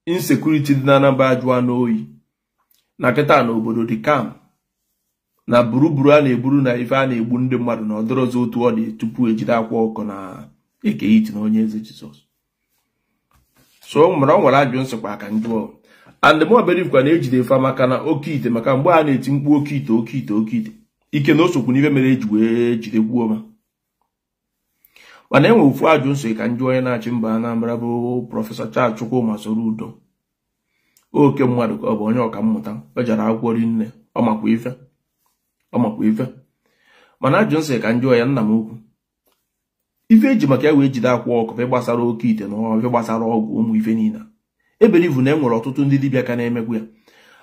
Insecurity dị na Anambra jụọ n'oyi na kịta na obodo dị kam na buruburu a na-eburu na ife a na-egbu ndị mmadụ na ọdịrọzi otu ọ dị tupu ejide Akwa Ọkụkọ na Eke Hit na Onye Eze Jizọs. So mara ọ nwere ajụ nsịkwa ka njụọ and mụ berifkwa na-ejide fa maka na oke ite, maka mgbe a na-eti mkpu oke ite oke ite oke ite ike na osokwu n'ife mere eji wee jidekwuo ma. Mana enwe ofu ajụ nsị ka njụ onye na-achị mba Anambra bụ Prọfesọ Charles Chukwuma Soludo. Oke mmadụ ka ọ bụ onye ọka mmụta, o jere akwụkwọ rinne, ọ makwa ife. Mana ajụ nsị ka njụ ya, nna m ukwu, ife eji maka ya wee jide Akwa Ọkụkọ gbasara oke ite na ife gbasara ọgwụ ụmụ ife niile, ebelivu na e nwere ọtụtụ ndị dibịa ka na-emegbu ya.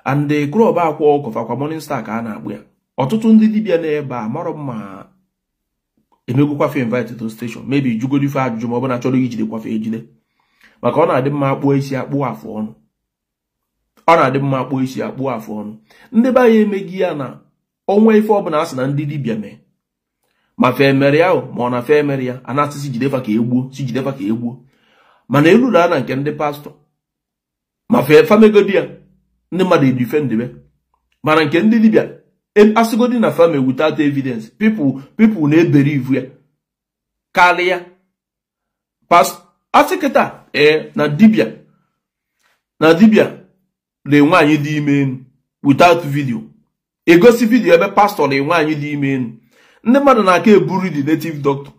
And klọb Akwa Ọkụkọ akwa Morning Star ka a na-akpụ ya. Ọtụtụ ndị dibịa na-ebe a marọ mma emegbukwafe invite to station, maybe jugoro ife ajụjụ ma ọ bụ na chọrọ ijidekwafe ejide, maka ọ na-adị mma akpụọ isi akpụọ afụ ọnụ. Ọ na-adị mma akpụọ isi akpụọ afụ ọnụ. Ndị be anyị emeghị ya na ọnwa ife ọbụla a sị na ndị dibịa mee ma fe mere ya ma ọ na fe mere ya, a na-asị si jidefa ka egbuo, si jidefa ka egbuo. Mana elu na ana nke ndị pastọ ma fe famegodi ya, ndị mmadụ edifendebe. Mana nke ndị dibịa asịgodi na fame without evidence, people na-ebere ivu ya karịa asị kịta ee na dibịa na nwaanyị dị ime enu without video, egosi video ebe pastọ na nwaanyị dị ime enu. Ndị mmadụ na-aka eburu the native doctor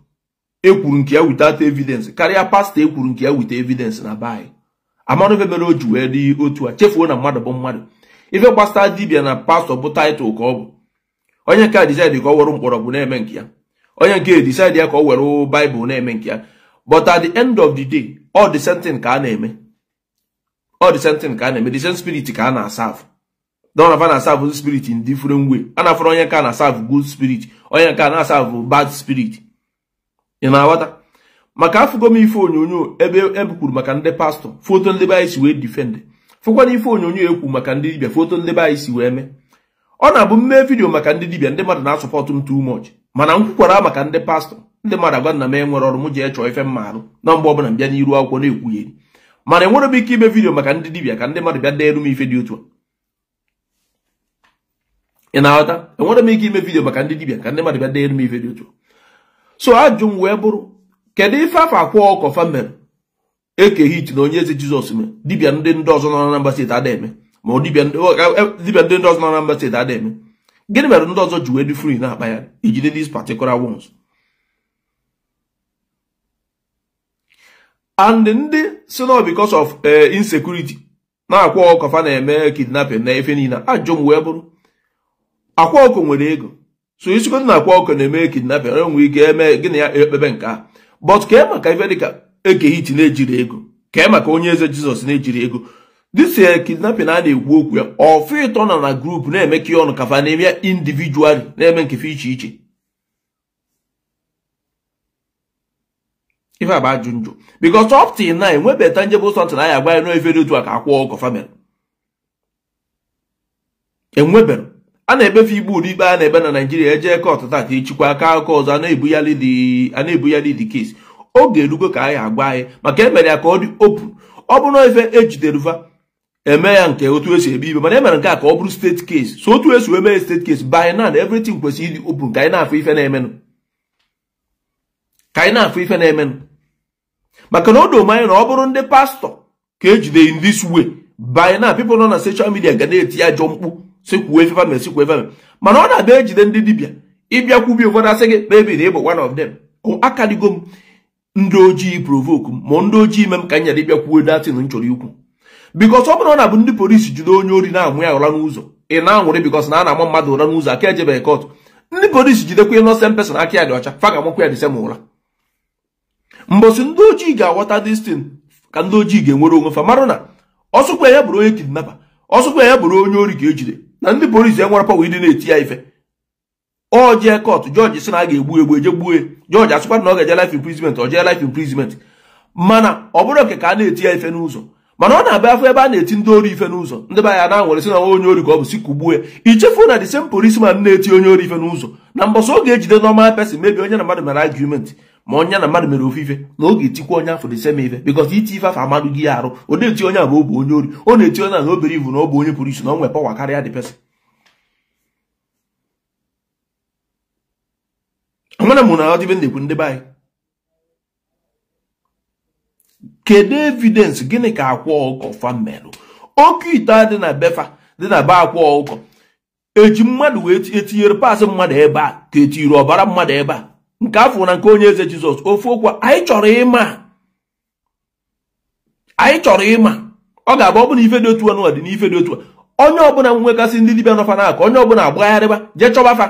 ekwuru nke ya without evidence karịa pastọ ekwuru nke ya with evidence na be. Amarụ ife mere o ji wee dị otu a, chefuo na mmadụ bụ mmadụ. Ife gbasara dibịa na pastọ bụ title ka ọ bụ. Onye nke a decide ka ọ were mkpọrọgwụ na-eme nke ya, onye nke decide ya ka ọ were Bible na-eme nke ya. But at the end of the day, all the same thing ka a na-eme, all the same thing ka a na-eme, the same spirit ka a na-aserve. Don afa na-aserve spirit in different way. A na-afọrọ onye nke a na-aserve good spirit, onye nke a na-aserve bad spirit. Ị na-aghọta? Maka afụgo m ife onyonyo ebe e kwuru maka ndị pastọ, foto ndị be anyị si wee defend, fụkwana ife onyonyo ekwu maka ndị dibịa, foto ndị be anyị si wee mee. Ọ na-abụ mmee vidiyo maka ndị dibịa, ndị mmadụ na-asọpọtụ m too much. Mana m kwukwara maka ndị pastọ, ndị mmadụ agwa na m enwere ọrụ m ji chọọ ife mma arụ na mgbe ọbụla m bịa n'iru akwụkwọ na-ekwugheri. Mana enwere m ike ime vidiyo maka ndị dibịa ka ndị mmadụ bịa deelu m ife dị otu a. Ị na-aghọta? Enwere m ike ime vidiyo maka ndị dibịa ka ndị mmadụ bịa deelu m ife dị otu a. So ajụ m wee bụrụ, kedu ife afọ Akwa Ọkụkọ fa mere Eke Hit na Onye Eze Jizọs mere dibịa ndị ọzọ nọ na Anambra steeti ada eme, ma ọ dibịa ndị ọzọ nọ na Anambra steeti ada eme? Gịnị mere ndị ọzọ ji wee dị free na-akpa ya ejide these particular ones? And ndị si na because of insecurity na Akwa Ọkụkọ fa na-eme kidnapping na ife niile, ajụ m wee bụrụ, Akwa Ọkụkọ nwere ego, so isigodị na Akwa Ọkụkọ na-eme kidnapping, onye nwere ike eme gịnị ya ekpebe nke a. But kee maka ife dịka Eke Hit na-ejiri ego, kee maka Onye Eze Jizọs na-ejiri ego, this kidnapping a na-ekwu okwu ya, ọfụ ịtọ nọ na group na-eme ka ọnụ kafa na-eme ya individually, na-eme nkefe iche iche. Ife a bụ ajụ njụ, because up till now enwebeta tangible something anyị agwa ya n'ife dị otu a ka Akwa Ọkụkọ fa mere. Enwebere a na-ekpefe igbu ụdị ikpe a na-ekpe na Naijiria, eje kọtụ taa ka echikwa aka akụkọ ọzọ, a na-ebugharị the case. Oge erugo ka anyị agwa anyị maka emere ya ka ọ dị open. Ọ bụrụ na ife ejideruva eme ya nke otu esi ebe ibe, mana emere nke a ka ọ bụrụ state case. So otu esi wee mee state case by now everything kwesịrị ịdị open ka anyị na-afụ ife na-emenụ, ka anyị na-afụ ife na-emenụ. Maka na o doo m anya na ọ bụrụ ndị pastọ ka ejide in this way, by now people nọ na social media ga na-eti ajọ mkpu si kwuo ife fa si kwuo ife. Mana ọ na-abịa ejide ndị dibịa, ịbịa kwubi ụfọdụ asị gị maybe na ịbụ one of them. Akadigo m ndị ojii provoke ma ndị ojii ime m ka m nyere ịbịa kwuo datin m chọrọ ikwu. Because ọ bụrụ na bụ ndị polisi jide onye ori na-anwụ ya ụra n'ụzọ, ị na-anwụrị because na a na-ama mmadụ ụra n'ụzọ aka ejebeghị kọtụ. Ndị polisi jidekwa innocent person aka ya dị ọcha, fa ga-amakwa ya the same ụra. Mbọsị ndị ojii ga-aghọta this thing ka ndị ojii ga-enwere onwe fa, marụ na ọsụkwa ya bụrụ onye kidnapper, ọsụkwa ya bụrụ onye ori ka ejide, na ndị polisi enwere pawa ịdị na-eti ya ife. Ọ jee kọtụ, jọji sị na a ga-egbu egbu, eje gbuo ya. Jọji asịkwa na ọ ga-eje life imprisonment, ọ jee life imprisonment. Mana ọ bụrụ nke ka a na-eti ya ife n'ụzọ, mana ọ na-abịa afọ ebe a na-eti ndị ori ife n'ụzọ, ndị be ya na-anwere sị na onye ori ka ọ bụ, si kugbuo ya. Ichefuo na the same policeman na-eti onye ori ife n'ụzọ na mbọsọ ọ ga-ejide normal person, maybe onye na mmadụ mere argument Ma onye na mmadụ mere ofe ife na ọ ga-etikwa onye afọ the same ife, because iti ife afọ amadụ gị ya arụ. Ọ na-eti onye abụ ọ bụ onye ori, ọ na-eti onye na obere ivu na ọ bụ onye pụrụ iche na ọ nwee power karịa the person. Amana m na ọdịbe na-ekwu ndị be anyị. Kedu evidence gịnị ka akwa ọkụkọ fa merụ? Oke ite dị na befa dị na be akwa ọkụkọ eji mmadụ wee etinyere paasị mmadụ ebe a ka etinyere ọbara mmadụ ebe a nke afọ na nke onye eze Jizọs ofu okwu anyị chọrọ ịma, anyị chọrọ ịma. Ọ ga-abụ ọ bụ na ife dị otu a dị n'ife dị otu a, onye ọbụla nwegasị ndị dibịa nọfa n'aka, onye ọbụla agbagharịba jee chọba fa.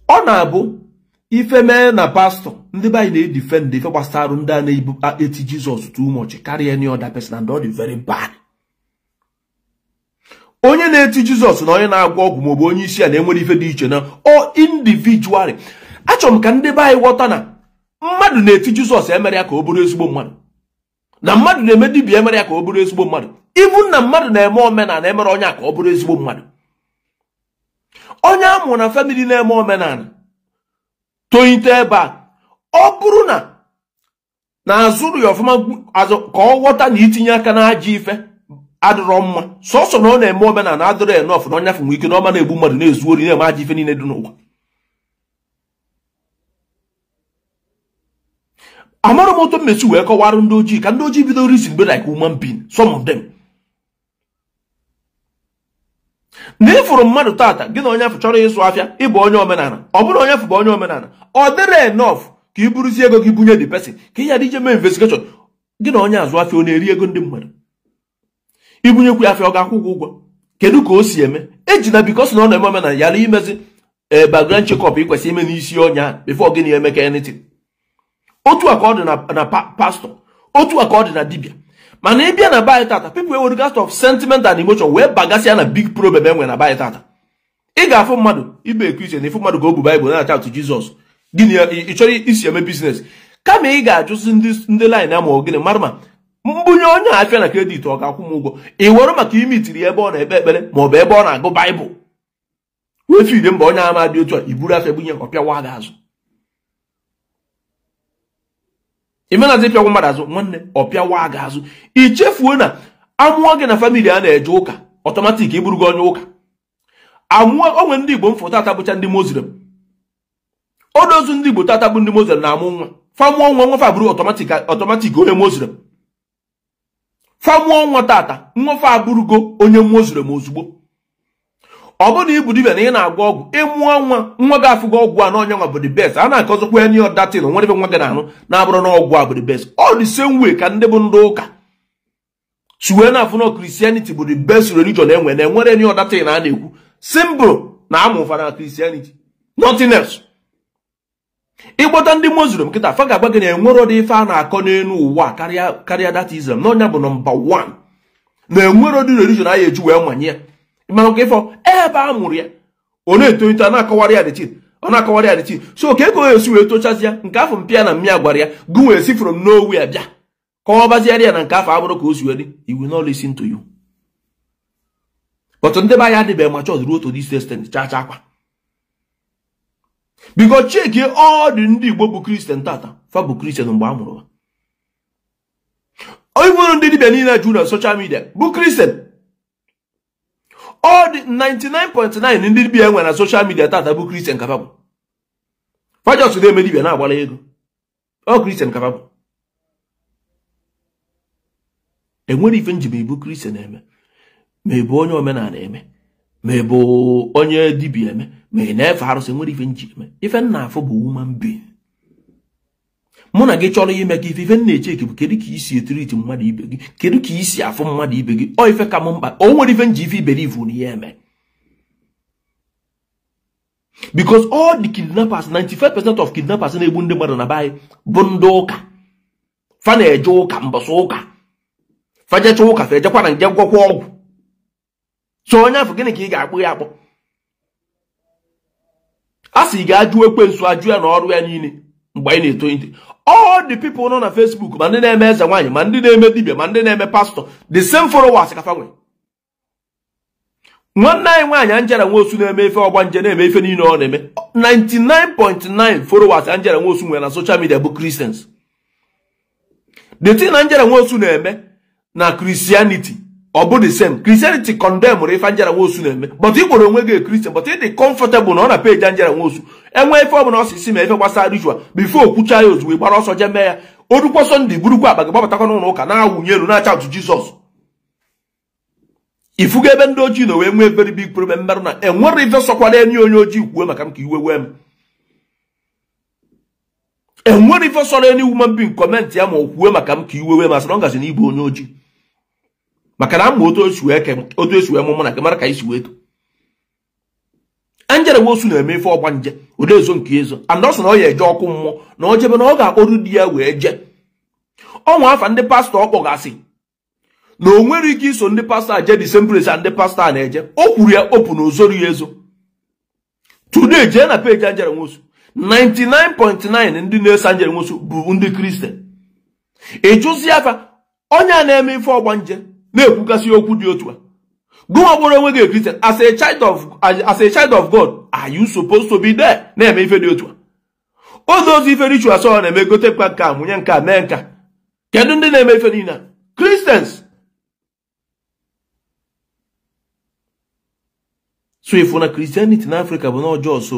Ọ na-abụ ife mee na pastọ ndị be anyị na-edifend ife gbasara ndị a na-eti Jizọs too much karịa any other person, and all the very bad. Onye na-eti Jizọs na onye na-agwọ ọgwụ maọbụ onye isi a na-enwere ife dị iche na ọ individually. Achọrọ m ka ndị be anyị ghọta na mmadụ na-eti Jizọs emere ya ka ọ bụrụ ezigbo mmadụ, na mmadụ na-eme dibịa emere ya ka ọ bụrụ ezigbo mmadụ, even na mmadụ na-eme omenala emere onye a ka ọ bụrụ ezigbo mmadụ. Onye amụ na famili na-eme omenala tolite ebe a, ọ bụrụ na na-azụrụ ya ọfụma ka ọ ghọta na itinye aka na ajọ ife adịrọ mma, sọsọ na ọ na-eme omenala adịrọ enough na onye afọ nwee ike na ọma na-egbu mmadụ na-ezu ori na-eme ajọ ife niile dị n'ụwa. Amara m otu mmesi wee kọwara ndị ojii ka ndị ojii bido reason be like human being, some of them. Na ịfụrụ mmadụ tata gị na onye afọ chọrọ ịsụ afịa ịbụ onye omenala, ọ bụrụ onye afọ bụ onye omenala, ọ dịrị enough ka i buruzie ego gị bunye the person ka ị ghara ije mee investigation. Gị na onye azụ afịa ọ na-eri ego ndị mmadụ, ibunyekwu ya afịa ọ ga-akwụ gị ụgwọ? Kedu ka o si eme? Ejina because na ọ na-eme omenala yara imezi background check-up ị kwesịrị ime n'isi onye ahụ before gị na-eme ka anything. Otu a ka ọ dị na pastọ, otu a ka ọ dị na dibịa. Mana ị bịa na be tata, people enwere gas of sentiment and emotion wee bagasịa na big problem enwe na be tata. Ị ga-afụ mmadụ ibe Kristian, ịfụ mmadụ ka o bu Baịbụl na-acha atụ Jizọs, gịnị ị chọrọ isi eme biznes? Kama ị ga-ajụzi ndị line ama gịnị mara ma mbunye onye afịa na kredit ọ ga-akwụ m ụgwọ, ị were maka ime itiri ebe ọ na-ekpe ekpere ma ọ bụ ebe ọ na-agụ Baịbụl wee fide mba onye ama dị otu a, iburu afịa bunye ọ pịawa gị azụ. Imenazi pịawa mmadụ azụ nwanne, ọ pịawa gị azụ. I chefuo na amụọ gị na famili a na-eje ụka, ọtọmatik ịbụrụ gị onye ụka. Amụọ onwe ndị Igbo mfụ tata bụcha ndị Muslim, odozu ndị Igbo tata bụ ndị Muslim na-amụ nwa, fa mụọ nwa nwa fa bụrụ ọtọmatik onye Muslim. Fa mụọ nwa tata nwa fa abụrụgo onye Muslim ozugbo. Ọ bụrụ na ị bụ dibịa na ị na-agwọ ọgwụ, ịmụọ nwa nwa gị afụgo ọgwụ a na onye nwa bụ the best. A na-akọzikwa any other thing nwere ebe nwa gị na-anụ na-abụrụ na ọgwụ a bụ the best. All the same way ka ndị bụ ndị ụka si wee na-afụ na Christianity bụ the best religion enwe, na enwere any other thing a na-ekwu simple na amụfa na Christianity, nothing else. Ịgbọta ndị Muslim kịta fa ga-agba gị na enwere ụdị ife a na-akọ n'elu ụwa karịa that Islam na onye bụ nọmba 1, na enwere ụdị religion a ya eji wee manye ya. Mana nke ifo ebe a mụrụ ya ọ na-etolite ọ na-akọwara ya the ọ na-akọwara ya the so ka ego esi wee tochazi ya nke afọ mpịa na mmịa gwara ya gụ wee si from nowhere bịa kọwabaziara ya na nke afọ abụrụ ka o si wee dị, he will not listen to you. But ndị be anyị adịbeghị matured ruo to this extent cha cha kwa. Because check all the ndị Igbo bụ Christian tata fa bụ Christian mgbe a mụrụ ha. Onye ndị dibịa niile juru na social media bụ Christian. All the 99.9 ndị dibịa enwe na social media tata bụ Christian ka fa bụ. Fajọs na-eme dibịa na-agbara ego. Ọ Christian ka fa bụ. Enwere ife nji ma ịbụ Christian eme, ma ịbụ onye omenala eme, ma ịbụ onye dibịa eme, ma ị na-efe arụsị, enwere ife nji eme. Ife nna afọ bụ human being. Mụ na gị chọrọ ime ka ife na-eche bụ kedu ka isi etiriti mmadụ ibe gị, kedu ka isi afụ mmadụ ibe gị. Ọ ife ka m mkpa. O nwere ife nji ife iberivu na ihe eme. Because all the kidnappers, 95% of kidnappers na-egbu ndị mmadụ na be anyị bụ ndị ụka. Fa na-eje ụka mbọsị ụka, fa jecha ụka fa ejekwa na nje gwọkwa ọgwụ. So onye afọ gịnị ka ị ga-akpụ ya akpọ? A sị ga-ajụ ekwensu ajụ ya na ọrụ ya niile mgbe anyị na-etolite. All the people nọ na Facebook, ma ndị na-eme eze nwaanyị, ma ndị na-eme dibia, ma ndị na-eme pastọ, the same followers ka fa nwe. Nwanne anyị nwaanyị Angela Nwosu na-eme ife ọgbanje, na-eme ife niile ọ na-eme, 99.9 followers Angela Nwosu nwere na social media bụ Christians. The thing Angela Nwosu na-eme na Christianity ọ bụ the same. Christianity condemn ife Angela Nwosu na-eme, but ị kpọrọ onwe gị Christian, but ị dị comfortable na ọ na page Angela Nwosu enwe ife ọbụla ọsịsị ma ife gbasara ritual before okwucha ya ozugbo gbara ọsọ jee mee ya. Orukwa Sunday burukwa akpa gị gbabatakwa n'ụlọ ụka na-awụnye elu na-acha otu Jizọs. Ifugo ebe ndị ojii na wee nwee very big problem mmerụ na enwere ife sọkwara enyi onye ojii kwuo maka m ka iwe wee m. Enwere ife sọrọ enyi woman being comment ya ma o kwuo maka m ka iwe wee m asị na ọ gazi na ịbụ onye ojii. Maka na ama otu esi wee mụ na gị mara ka isi wee to. Angela Nwosu na-eme ife ọgbanje odezo nke ezo and ọ sị na ọ ya eje ọkụ mmụọ na ọ jebe na ọ ga-akpọrụ di ya wee jee. Ọnwa afa ndị pastọ ọ kpọgasị na o nwere ike iso ndị pastọ a jee the same place a ndị pastọ a na-eje. O kwuru ya open ozoro ya ezo. Today jee na page Angela Nwosu, 99.9 ndị na-eso Angela Nwosu bụ ndị Kristian. Ịjụzi afa onye a na-eme ife ọgbanje na-ekwugasị okwu dị otu a, gụnwa gboro onwe gị Christian, as a child of God, are you supposed to be there na-eme ife dị otu a? O dozi ife ritual sọ na-eme gote mkpa nke a mụnye nke a mee nka. Kedu ndị na-eme ife niile a? Christians. So ifu na Christianity na Africa bụ na ọjọọ so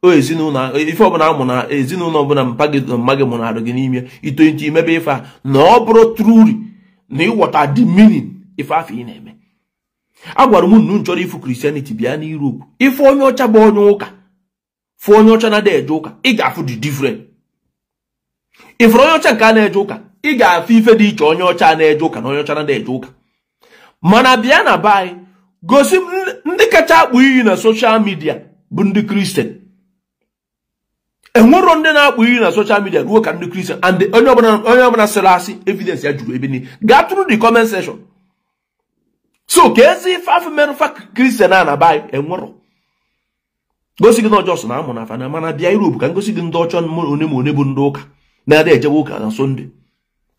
o ezinụlọ ife ọbụla amụ na ezinụlọ ọbụla mpa gị na mma gị mụrụ arụ gị n'ime ito ntị imebe ife a na ọ bụrụ truly na ịghọta the meaning ife afọ ị na-eme. Agwara m unu nchọrọ ifu Christianity bịa na Europe. Ife onye ọcha bụ onye ụka, fụ onye ọcha na-ada eje ụka, ị ga-afụ the different. Ifuru onye ọcha nke a na-eje ụka, ị ga-afụ ife dị iche onye ọcha na-eje ụka na onye ọcha na-ada eje ụka. Mana bịa na be anyị gosi m ndị kacha akpụ iyi na social media bụ ndị Kristian. Enwero ndị na-akpụ iyi na social media ruo ka ndị Kristian, and onye ọbụla sịrị asị evidence ya juru ebe niile. Gaa through the comment section. So ka ezi ife afọ merụfa Kristian a na be anyị enwero. Gosi gị na ọjọọ so na amụ na afa na mana bịa Europe ka ngosi gị ndị ọcha one ma one bụ ndị ụka na-adị ejebe ụka na Sunday.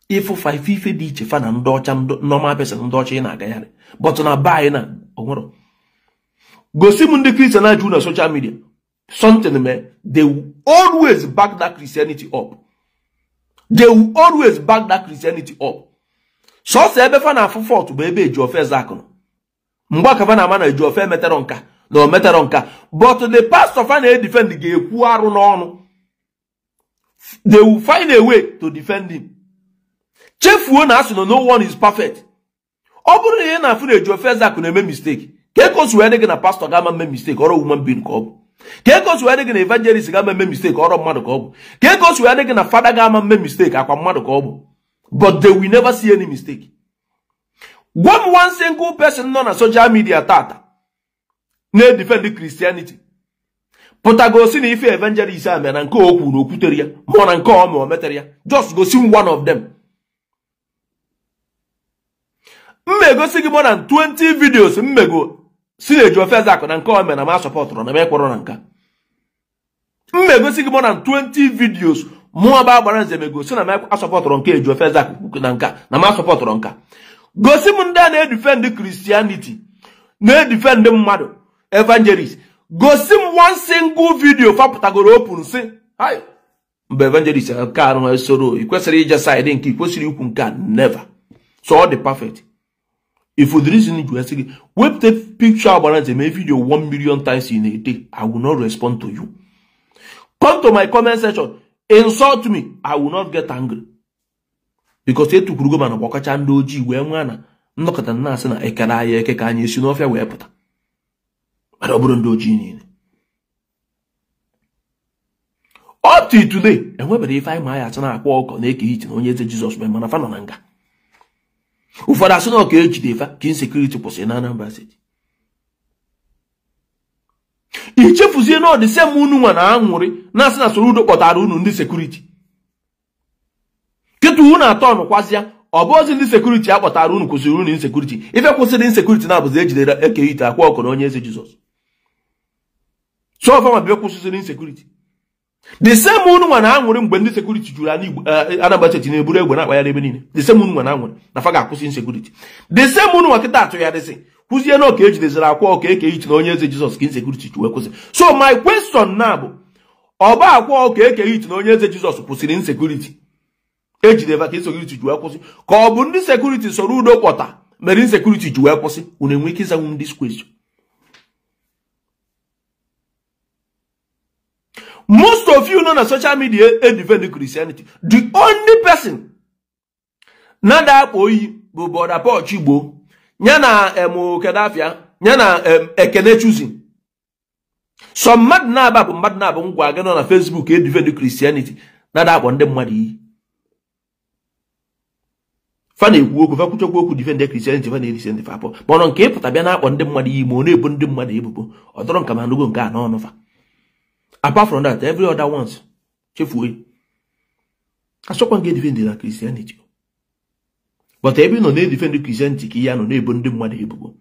Ịfụfa ife ife dị iche fa na ndị ọcha normal person ndị ọcha ị na-agagharị, but na be anyị na onwero. Gosi m ndị Kristian na-ajụ na social media something man, they will always back that Christianity up. They will always back that Christianity up. Sọsọ ebe fa na afụ fọt bụ ebe eji ofe eze akụnụ. Mgbe aka na ama na eji ofe emeterọ nka na o meterọ nka, but the pastor fa na-edefend ga-ekwu arụ n'ọnụ. They will find a way to defend him. Chefuo na asị na no one is perfect. Ọ bụrụ na ị na-afụ na eji ofe eze akụ na-eme mistake, ka ekosi wee dị gị na pastọ ga-ama mme mistake ọrụ woman being ka ọ bụ. Ka ekosi wee dị gị na evangelist ga-ama mme mistake ọrụ mmadụ ka ọ bụ. Ka ekosi wee dị gị na fada ga-ama mme mistake akwa mmadụ ka ọ bụ. But they will never see any mistake. Gwa m one single person nọ na social media tata na-edefend Christianity pụta gosi na ife evangelist a mere na nke o kwuru na okwutere ya ma ọ na nke ọ ma o metere ya. Just gosi m one of them. M egosi gị more than 20 videos mmego si na eji ofe eze akụ na nke o mere na ma sọpọtụrụ na m ekpọrọ na nka. M egosi gị more than 20 videos mụọ ba agbara nze mego si na m asọpọtụrụ nke eji ofe eze akụ na nka na m asọpọtụrụ nka. Gosi m ndị a na-edefend Christianity na-edefend mmadụ evangelist. Gosi m one single video fapụtagoro open si hai mgbe evangelist nke arụ esoro ị kwesịrị ije side nke ị kwesịrị ikwu nke a. Never. So ọ dị perfect. If the reason you ask gị wepụta picture agbara nze mee video 1 million times in a day, I will not respond to you. Come to my comment section, insult me, I will not get angry. Because etukwurugo mana gbakacha ndị ojii wee nwa na nnọkọta na-asị na ekere anyị eke ka anyị esi n'ọfịa wee pụta. Mana ọ bụrụ ndị ojii niile. Up to today, enwebere ife anyị ma anyị atụ na-akpọ ọkọ na-eke iti na onye eze Jizọs mee mana fa nọ na nga. Ụfọdụ asị na ọka ejide fa ka insekuriti kwụsịrị na Anambra Steeti. Ichefuzie na ọ dị sem unu nwa na aṅụrị na-asị na Soludo kpọtara unu ndị sekuriti. Kịta unu atọ ọnụkwazịa ọ bụ ozi ndị sekuriti a kpọtara unu kwụsịrị unu insekuriti. Ife kwụsịrị insekuriti na-abụzi ejidere eke ite akwa ọkụ na onye eze Jizọs. So ọfa ma bịa kwụsịrị insekuriti. The same unu nwa na-aṅụrị mgbe ndị security juru ala Igbo Anambra State na-eburu egbe na-akpagharị ebe niile. The same unu nwa na-aṅụrị na fa ga-akwụsị insecurity. The same unu nwa kịta atụgharịsị kwụzie na ọka ejideziri akwa ọka eke iti na onye eze Jizọs ka insecurity wee kwụsị. So my question na bụ ọba akwa ọka eke iti na onye eze Jizọs kwụsịrị insecurity ejideva ka insecurity ji wee kwụsị, ka ọ bụ ndị security soro udo kpọta mere insecurity ji wee kwụsị? Unu enwe ike ịzanwu this question? Most of you know na social media defend Christianity. The only person na da oyi bụ Brother Paul Chigbo ya na Kedafia ya na Ekene Chuzi. Some mmadụ na-aba bụ mmadụ na-abụ ngwa gị nọ na Facebook e defend Christianity na da akpọ ndị mmadụ iyi. Fa na-ekwu okwu fa kwuchekwa okwu defend Christianity fa na-erisi ndị fa apụ. Mana nke ịpụta bịa na-akpọ ndị mmadụ iyi ma ọ na-ebo ndị mmadụ ebubo ọ dọrọ nka ma nụgo nke a n'ọnụ fa. Apart from that, every other ones, chefuo. Asọkwa nke defend na Christianity. But ebe ị nọ na-edefend Christianity ka ya nọ na-ebo ndị mmadụ ebubo.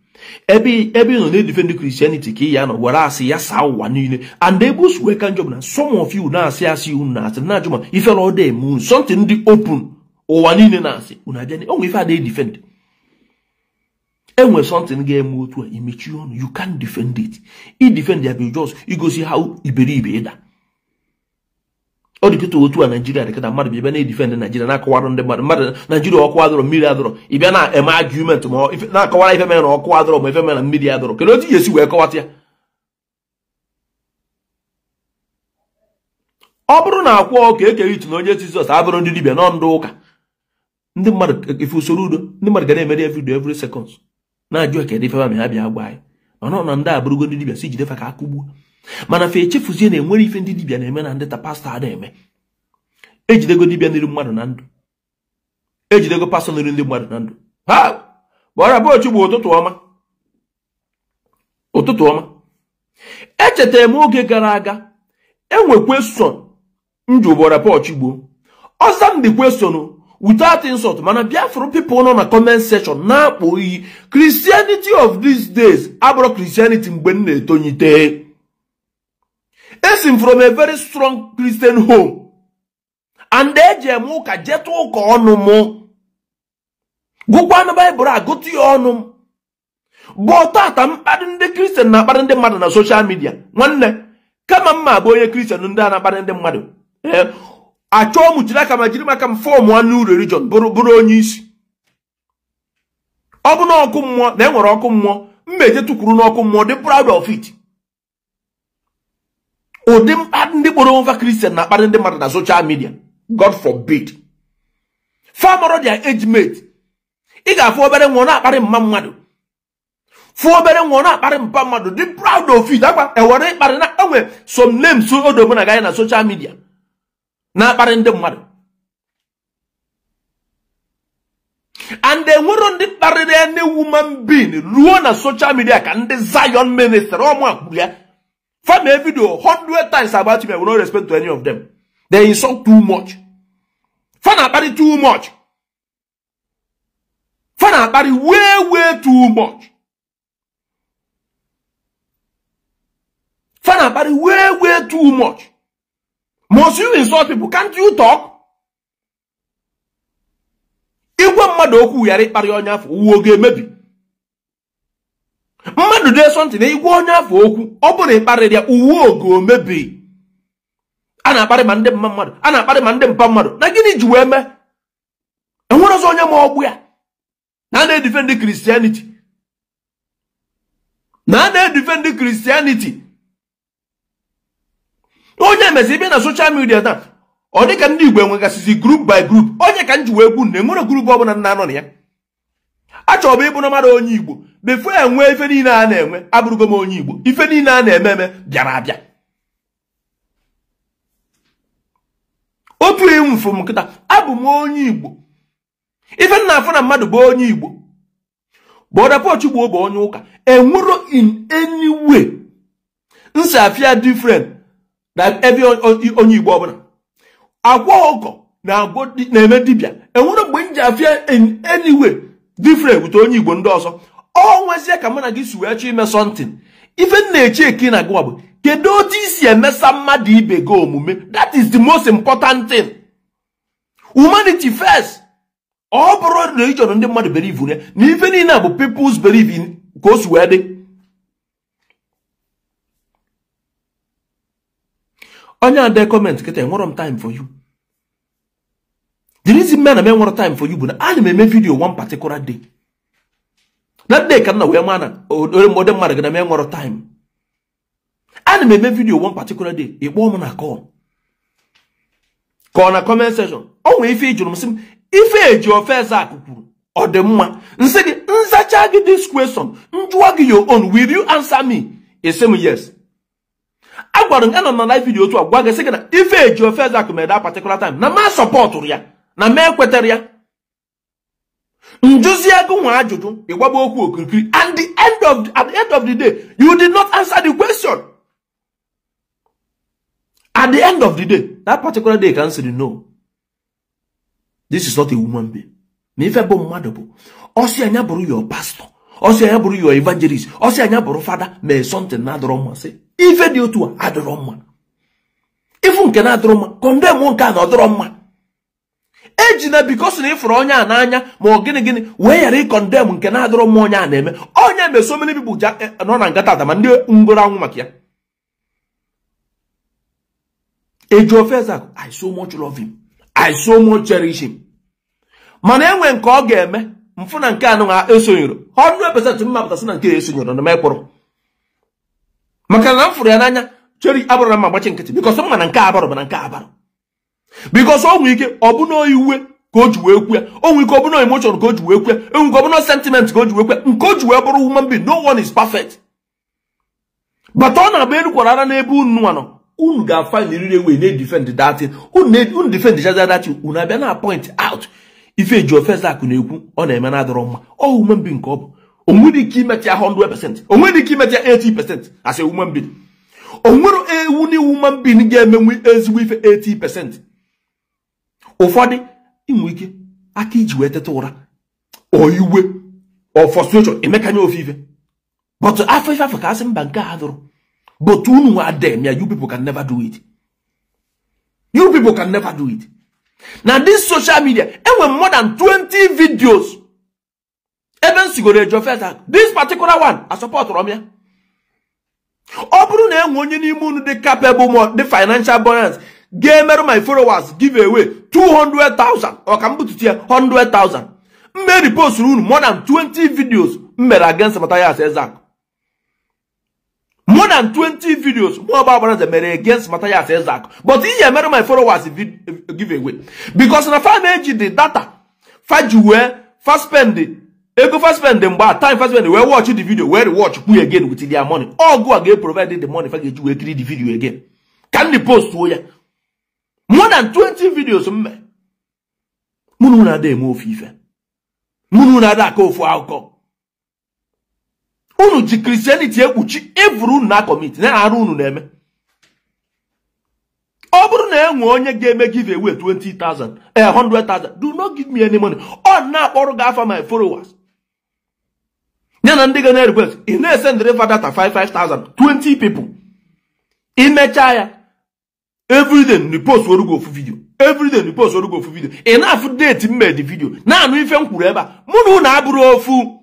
Ebe ị nọ na-edefend Christianity ka ya nọ were asị ya saa ụwa niile. And ebe osu wee ka njọ bụ na some of you na-asị asị unu na-asị na-ajụ ma ifere ọ dị eme unu something dị open ụwa niile na-asị unu abịa onwe ife ada edefend. Enwe something ga-eme otu a imechi ọnụ, you can't defend it. I defend ya bụ just igosi ha iberibe ịda. Ọ dịkịta otu a Naijiria dịkịta mmadụ bịa na-edefend Naijiria na-akọwara ndị mmadụ Naijiria ọkụ adọrọ mmiri adọrọ ị bịa na-eme argument ma na-akọwara ife mere na ọkụ adọrọ ma ife mere na mmiri adọrọ. Kedu otu ị ga-esi wee kọwata ya? Ọ bụrụ na akwa ọka ekeghị itu na onye Jizọs abụrụ ndị dibịa nọ ndị ụka, ndị mmadụ ife usoro udo ndị mmadụ ga na-emere every day every seconds na-ajụ kedu ife ma ha bịa gwa anyị mana ọ na ndị abụrụgo ndị dibịa si jide fa ka akụgbuo. Mana fa echefuzie na enwere ife ndị dibịa na-eme na ndị ta pastọ a na-eme. Ejidego dibịa niri mmadụ na ndụ, ejidego pastọ niri ndị mmadụ na ndụ. Ha gbara Paul bụ ụtụtụ ọma, ụtụtụ ọma. Echetara m oge gara aga enwe question njụ gbara Paul Chigbo ọza m dị question without insult, mana Biafra people nọ na comment section na-akpọ iyi Christianity of these days abụrụ Christianity mgbe m na-etonyite. Esi m from a very strong Christian home and eji m ụka jetụ ụka ọnụ m gụkwanụ Baịbụl agụtụ ya ọnụ m bụ tata mkparị ndị Christian na-akparị ndị mmadụ na social media. Nwanne kama mma bụ onye Christian ndị a na-akparị ndị mmadụ achọọ m jiri aka ma jiri maka m fọm new religion bụrụ onye isi. Ọ bụ na ọkụ mmụọ na enwere ọkụ mmụọ mmeje tụkwuru n'ọkụ mmụọ dị proud of it. Ụdị mkparị ndị kpọrọ onwe Christian na-akparị ndị mmadụ na social media, God forbid. Famọrọ their age mate. Ị ga-afụ obere nwa na-akparị mma mmadụ, fụ obere nwa na-akparị mpa mmadụ dị proud of it. Akwa ewere ịkparị na enwe some names odobo na gaghị na social media na-akparị ndị mmadụ. And enwero ndị kparịrị any woman being ruo na social media ka ndị Zion ministry ọmụ akwuru ya. Fam a video 100 times about me, I will not respond to any of them. They insult too much. Fan akparị too much. Fan akparị way way too much. Fan akparị way way too much. Must you insult people? Can't you talk? Igwe mmadụ okwu ghara ịkparị onye afọ uwe oge emebi. Mmadụ dee something igwe onye afọ okwu ọ bụrụ ịkparịrị ya uwe oge omebi. A na-akparị ma ndị mma mmadụ, a na-akparị ma ndị mpa mmadụ. Na gịnị ji wee mee? Enwere ọzọ onye ma ọgbụ ya na na-edefend Christianity, na na-edefend Christianity. Onye mezi ibe na social media taa ọ dịka ndị Igbo enwegasịzi group by group. Onye ka m ji wee gwu na enwere group ọbụla nna anọ na ya. Achọrọ m ịbụ na mmadụ onye Igbo before enwee ife niile a na-enwe abụrụgo m onye Igbo. Ife niile a na-eme eme bịara abịa. Otu enwufu m nkịta abụ m onye Igbo. Ife nna afụ na mmadụ bụ onye Igbo, Brother Paul Chigbo bụ onye ụka. Enwero in any way nsi afia different na ebe onye Igbo ọbụla. Agwa ọkọ na-eme dibịa enwere mgbe m ji afia in any way different with onye Igbo ndị ọzọ. Ọ nwezie ka mụ na gị si wee chọọ ime something. Ife m na-eche eke na gụwa bụ Kedu otu isi emesa mmadụ ibe gị omume? That is the most important thing. Humanity first. Ọ bụrụ religion ndị mmadụ believe na na ife niile bụ people's belief in ka o si wee dị. Onye ade comment kịta, enwere m time for you. The reason man m enwere time for you bụ na ana m eme video one particular day. That day ka nna wee ma na ode mmadụ gị na m enwere time. Ana m eme video one particular day, ị kpọọ m na call. Ka ọ na comment section. O nwee ife ị jụrụ m sị m ife eji ofe Ezeaku kwuru ọ dị mma. Nsị gị nzacha gị this question, njụọ gị your own, will you answer me? Ị sị m yes. Agwara m anọ na live video otu a gwa gị sị gị na ife eji ofe Ezeaku mere that particular time na ma sọpọtụrụ ya na ma ekwetere ya. Njuzi agụ nwa ajụjụ ịgbagba okwu okirikiri, and at the end of the day you did not answer the question. At the end of the day, that particular day ka m sịrị no, this is not a woman being. Na ife bụ mmadụ bụ ọsị anya bụrụ your pastor, ọsị anya bụrụ your evangelist, ọsị anya bụrụ fada mee something na-adọrọ mma, sị ife dị otu a adọrọ mma. Ifu nke na-adọrọ mma, condemn nke a na ọdọrọ mma. Ejina because na ịfụrụ onye a n'anya ma ọ gịnị gịnị wee ghara ịkọndem nke na-adọrọ mma onye a na-eme. Onye eme so many people nọ na nga tata ma ndị ngoro anwụ maka ya. Eji ofe Ezeaku, I so much love him, I so much cherish him. Mana enwe nke ọ ga-eme mfụ na nke anụ ha esonyere 100% mma pụtasị na nke esonyere na mekpụrụ maka na m fụrụ ya n'anya. Cheri abụrụ na mma gbachi nkịtị because mma na nke abarụ mana nke abarụ because o nwere ike ọ bụ na iwe ka o ji wee kwu ya, o nwere ike ọ bụ na emotion ka o ji wee kwu ya, o nwere ike ọ bụ na sentiment ka o ji wee kwu ya, nke o ji wee bụrụ human being. No one is perfect. But ọ na-agba elu kwara ara n'ebe unu nwa nọ, unu ga-find riri way na-edefend that thing. Unu defend that thing, unu abịa na point out ife eji ofe Ezeaku na-ekwu ọ na-eme na-adọrọ mma. Ọ human being ka ọ bụ. O nwere ike imetụ ya 100%, o nwere ike imetụ ya 80% as a human being. O nwere ewu na human being ga-emenwu ezigbo ife 80%. Ụfọdụ inwe ike aka iji wee teta ụra o iwe o frustration emekanye ofe ife, but afọ ife afọ ka asị mba nke a dụrụ. But unu nwa dem ya, you people can never do it. You people can never do it. Na this social media enwe more than 20 videos ebe nsigoro eji ofe Ezeaku. This particular one I support m ya. Ọ bụrụ na enwe onye n'ime unu dị capable more dị financial buoyance ga-emerụ my followers give away 200,000 ọ ka m bututu ya 100,000, mme repost unu more than 20 videos m mere against Mathias Ezeaku. More than 20 videos mụ ọgba agbara mere against Mathias Ezeaku. But ihe emere my followers give away because na fa na-eji the data fa ji wee fa spend ego fa spend mgbe a time fa spend wee watch the video wee rewatch kwu again with their money. Ọgụ a ga-provide the money fa ga-eji wee kiri the video again. Ka ndị post ya more than 20 videos mme. Mụ na unu ada eme ofe ife, mụ na unu ada aka ofu akụkọ. Unu ji Christianity ekpuchi evuru unu na commit na arụ unu na-eme. Ọ bụrụ na enwe onye ga-eme give away 20,000, 100,000, do not give me any money. Ọ na-akpọrọ gị afa my followers ya na ndị ga na-request ị na-esendịrị fa data 5,000 20 people. Imechaa ya everyday repost orugo ofu video, everyday repost orugo ofu video. Ị na-afụ date m mere the video na-anụ ife m kwuru ebe a. Mụ na unu abụrụ ofu.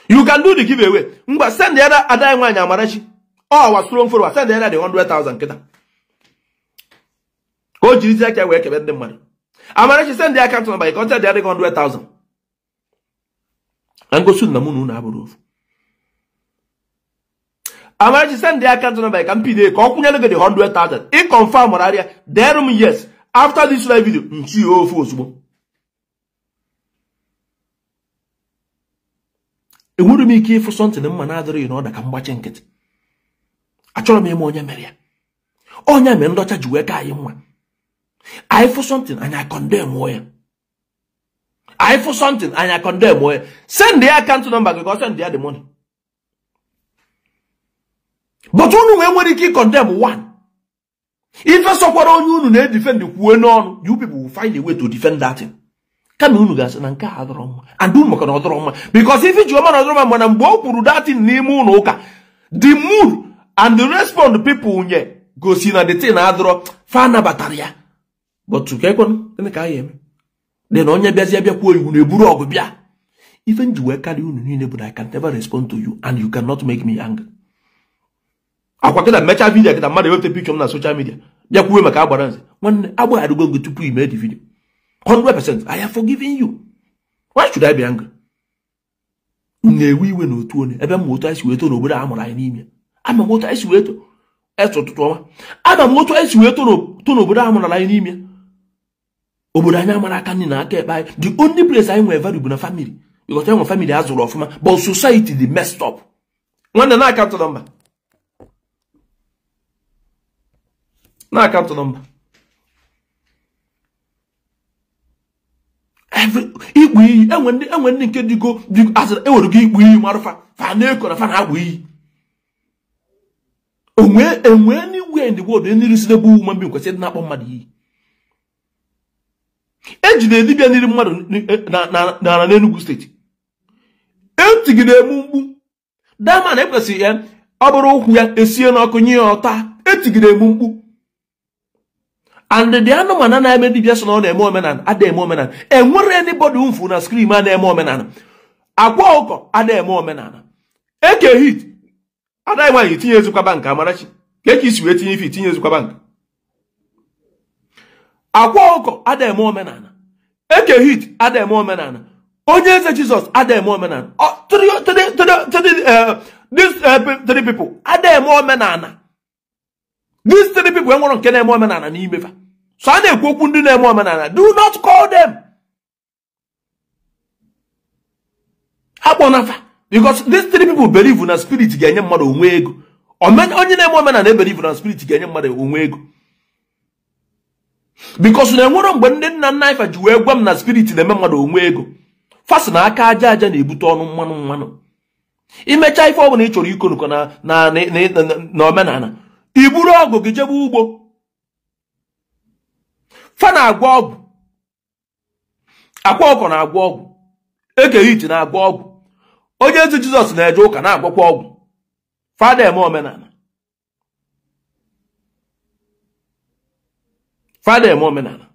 You can do the giveaway. Ngwa send ya ada nwaanyị Amarachi ọ wa strong follower, send ya the 100,000 kịta ka o jirizi aka wee kebe ndị mmadụ. Amarachi send ya account number ka ọ send ya the 100,000. Na ngosi na mụ na unu abụrụ ofu. Amarachi send the account number ka m pide ka ọ kwụnyere gị the 100,000. Ị confirm arịa dere m yes after this live video nchi ofu ozugbo. Enwere m ike ịfụ something mma na-adịrị na ọda ka mgbachi nkịtị. Achọrọ m ime onye mere ya. Onye mere ndọcha ji wee ka anyị mma. Anyị fụ something anyị condemn ya. Anyị fụ something anyị condemn ya. Send the account number gị ka ọ send ya the money. But unu wee nwere ike condemn one. Ife sọkwara onye unu na-edefend kwuo n'ọnụ, you people will find a way to defend that thing. Kama unu ga-asị na nke a adọrọ mma, and unu maka na ọ dọrọ mma because ife ji ọma na ọdọrọ mma, mana mgbe o kwuru that thing n'ime ụlọ ụka The mood and the response people nye gosi na the thing adịrọ fa nabatara ya. But ka ekwenụ gịnị ka anyị eme? Dị na onye bịazie bịakwuo iwu na-eburu ọgụ bịa. Ife nji wee karịa unu niile bụ na I can never respond to you and you cannot make me angry. Akwa kịta mechaa vidiyo kịta mmadụ ewepụta pikchọ m na social media bịa kwuwe maka agbara nze. Nwanne agbagharịgo gị tupu ime the video. 100% I have forgiven you. Why should I be angry? Na-ewe iwe n'otu onye ebe m otu anyị si wee too n'obodo a mụrụ anyị n'ime. Ama m otu anyị si wee too ese ụtụtụ ọma. Ama m otu anyị si wee too n'obodo a mụrụ anyị n'ime. Obodo anyị amara aka nri na aka ekpe anyị. The only place anyị nwere value bụ na family. Because anyị nwere family a zụrụ ọfụma, but society dị messed up. Nwanne na akaụntụ nọmba. Na akaụntụ nọmba. Ikpu iyi enwe ndị nke dịgo asịrị ewere gị ikpu iyi marụfa fa na-eko na fa na-agbụ iyi. Onwe enwe anywhere in the world any reasonable woman being kwesịrị na-akpọ mmadụ iyi. Ejide dibịa niri mmadụ na n'Enugu steeti. Etigide emu mgbu. Dama na ekwesịghị ya ọ bụrụ ụkwụ ya esie n'ọkụ nye ya ọta. Etigide emu mgbu. And the anụmanụ na-eme dibịa sị na ọ na-eme omenala ada eme omenala. Enwere anybody mfu na screen a na-eme omenala. Akwa ọkọ ada eme omenala. Eke hit ada nwaanyị tinye ezikwa bank Amarachi. Ka eke isi wee tinye ife tinye ezikwa bank. Akwa ọkọ ada eme omenala. Eke hit ada eme omenala. Onye eze Jizọs ada eme omenala. These three people ada eme omenala. These three people enwere nke na-eme omenala n'ime fa. So a na-ekwu okwu ndị na-eme omenala. Do not call them. Akpọna fa. Because these three people believe na spirit ga-enye mmadụ onwe ego. Onye na-eme omenala ebelieve na spirit ga-enye mmadụ onwe ego. Because na enwere mgbe ndị nna nna ifa ji wee gwa m na spirit na-eme mmadụ onwe ego. Fasi na aka aja aja na-ebute ọnụ mmanụ mmanụ. Imechaa ife ọbụla ị chọrọ ikonukọ na omenala. I buru ọgụ gị jebe ugbo. Fa na-agwọ ọgwụ. Akwa ọkọ na-agwọ ọgwụ. Eke hit na-agwọ ọgwụ. Onye ezi Jizọs na-eje ụka na-agwọkwa ọgwụ. Fada eme omenala. Fada eme omenala.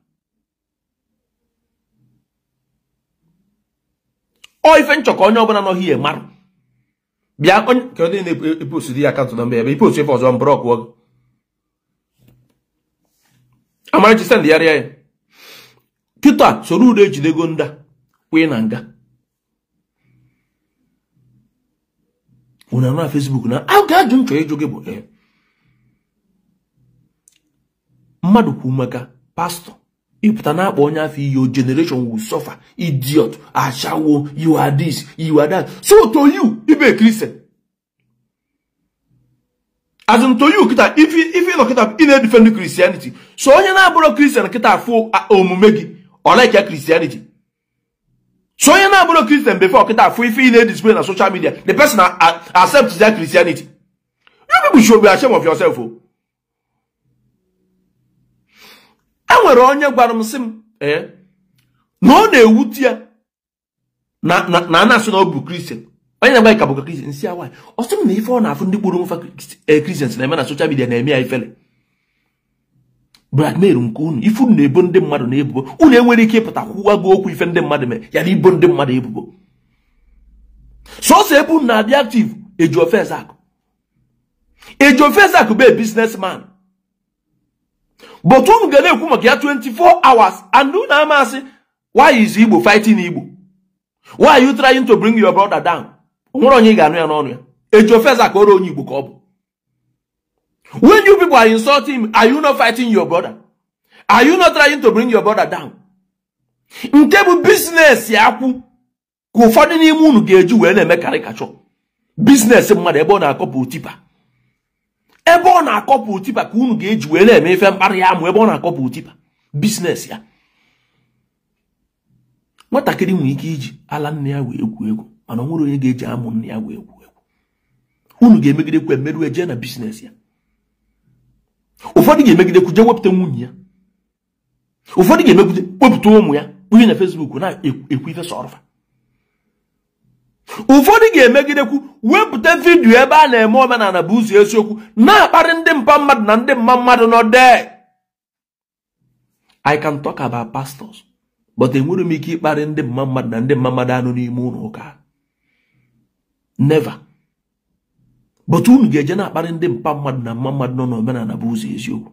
Ọ ife nchọ ka onye ọbụla nọ hie marụ. Bịa onye ka onye na-epostu dị akaụntụ nọmba ya, ipostu ife ọzọ mbrọk wọ gị. Amarachi send ya rịa ya. Kịta soro udo ejidego nda kwee na nga. Unu na Facebook na a ga-ajụ nchọ ịjụ gị bụ mmadụ kwu maka pastọ ịpụta na-akpọ onye afọ iyi, your generation will suffer. Idiot, ashawo, you are this, you are that. So to you, ibe Christian. As in to you, kita, if you look at in defend Christianity. So onye na-abụrụ Christian kita afụ omume gị, ọ like ya Christianity. So onye na-abụrụ Christian before kita afụ ife ị na-display na social media, the person accepts their Christianity. You people should be ashamed of yourself. Oh. Enwere onye gwara m sị m na ọ na-ewute ya na na-asị na ọ bụ Christian. Onye na-agba ka bụ Christian nsi awa. Ọ sị m na ife ọ na-afụ ndị kpụrụ nfa Christians na-eme na social media na-eme ya ifele. Blackmail nke unu, ife unu na-ebo ndị mmadụ na-ebubo, unu enwere ike ịpụta kwuwago okwu ife ndị mmadụ mere ya na ibo ndị mmadụ ebubo. Sọsọ ebe unu na-adị active Ejiofor. Ejiofor bụ a businessman. But unu ga na-ekwu maka ya 24 hours and unu amasị, why is Igbo fighting Igbo? Why are you trying to bring your brother down? Onwere onye ị ga-anụ ya n'ọnụ ya. Ejiofor ka ọrụ onye Igbo ka ọ bụ. When you people are insulting him, are you not fighting your brother? Are you not trying to bring your brother down? Nke bụ business ya kwu ka ụfọdụ n'ime unu ga-eji wee na-eme karikachọ. Business mmadụ ebe ọ na-akọpụ tipa. Ebe ọ na-akọpụ tipa ka unu ga-eji wee na-eme ife mkparị ya amụ ebe ọ na-akọpụ tipa. Business ya. Nwatakịrị nwere ike iji ala nne ya wee egwu egwu, mana ọ nwere onye ga-eji amụ nne ya wee egwu egwu. Unu ga-emegidekwu emerụ eje na business ya. Ụfọdụ ga-emegidekwu jee wepụta nwunye ya. Ụfọdụ ga-emegide wepụta ụmụ ya onye na Facebook na-ekwu ife sọrọfa. Ụfọdụ ga-emegidekwu wepụta vidiyo ebe a na-eme omenala bụ ụzọ eziokwu na-akparị ndị mpa mmadụ na ndị mma mmadụ nọ there. I can talk about pastors, but enwere m ike ịkparị ndị mma mmadụ na ndị mma mmadụ anụ n'ime ụlọ ụka. Never. But unu ga-eje na-akparị ndị mpa mmadụ na mma mmadụ nọ n'omenala bụ ụzọ eziokwu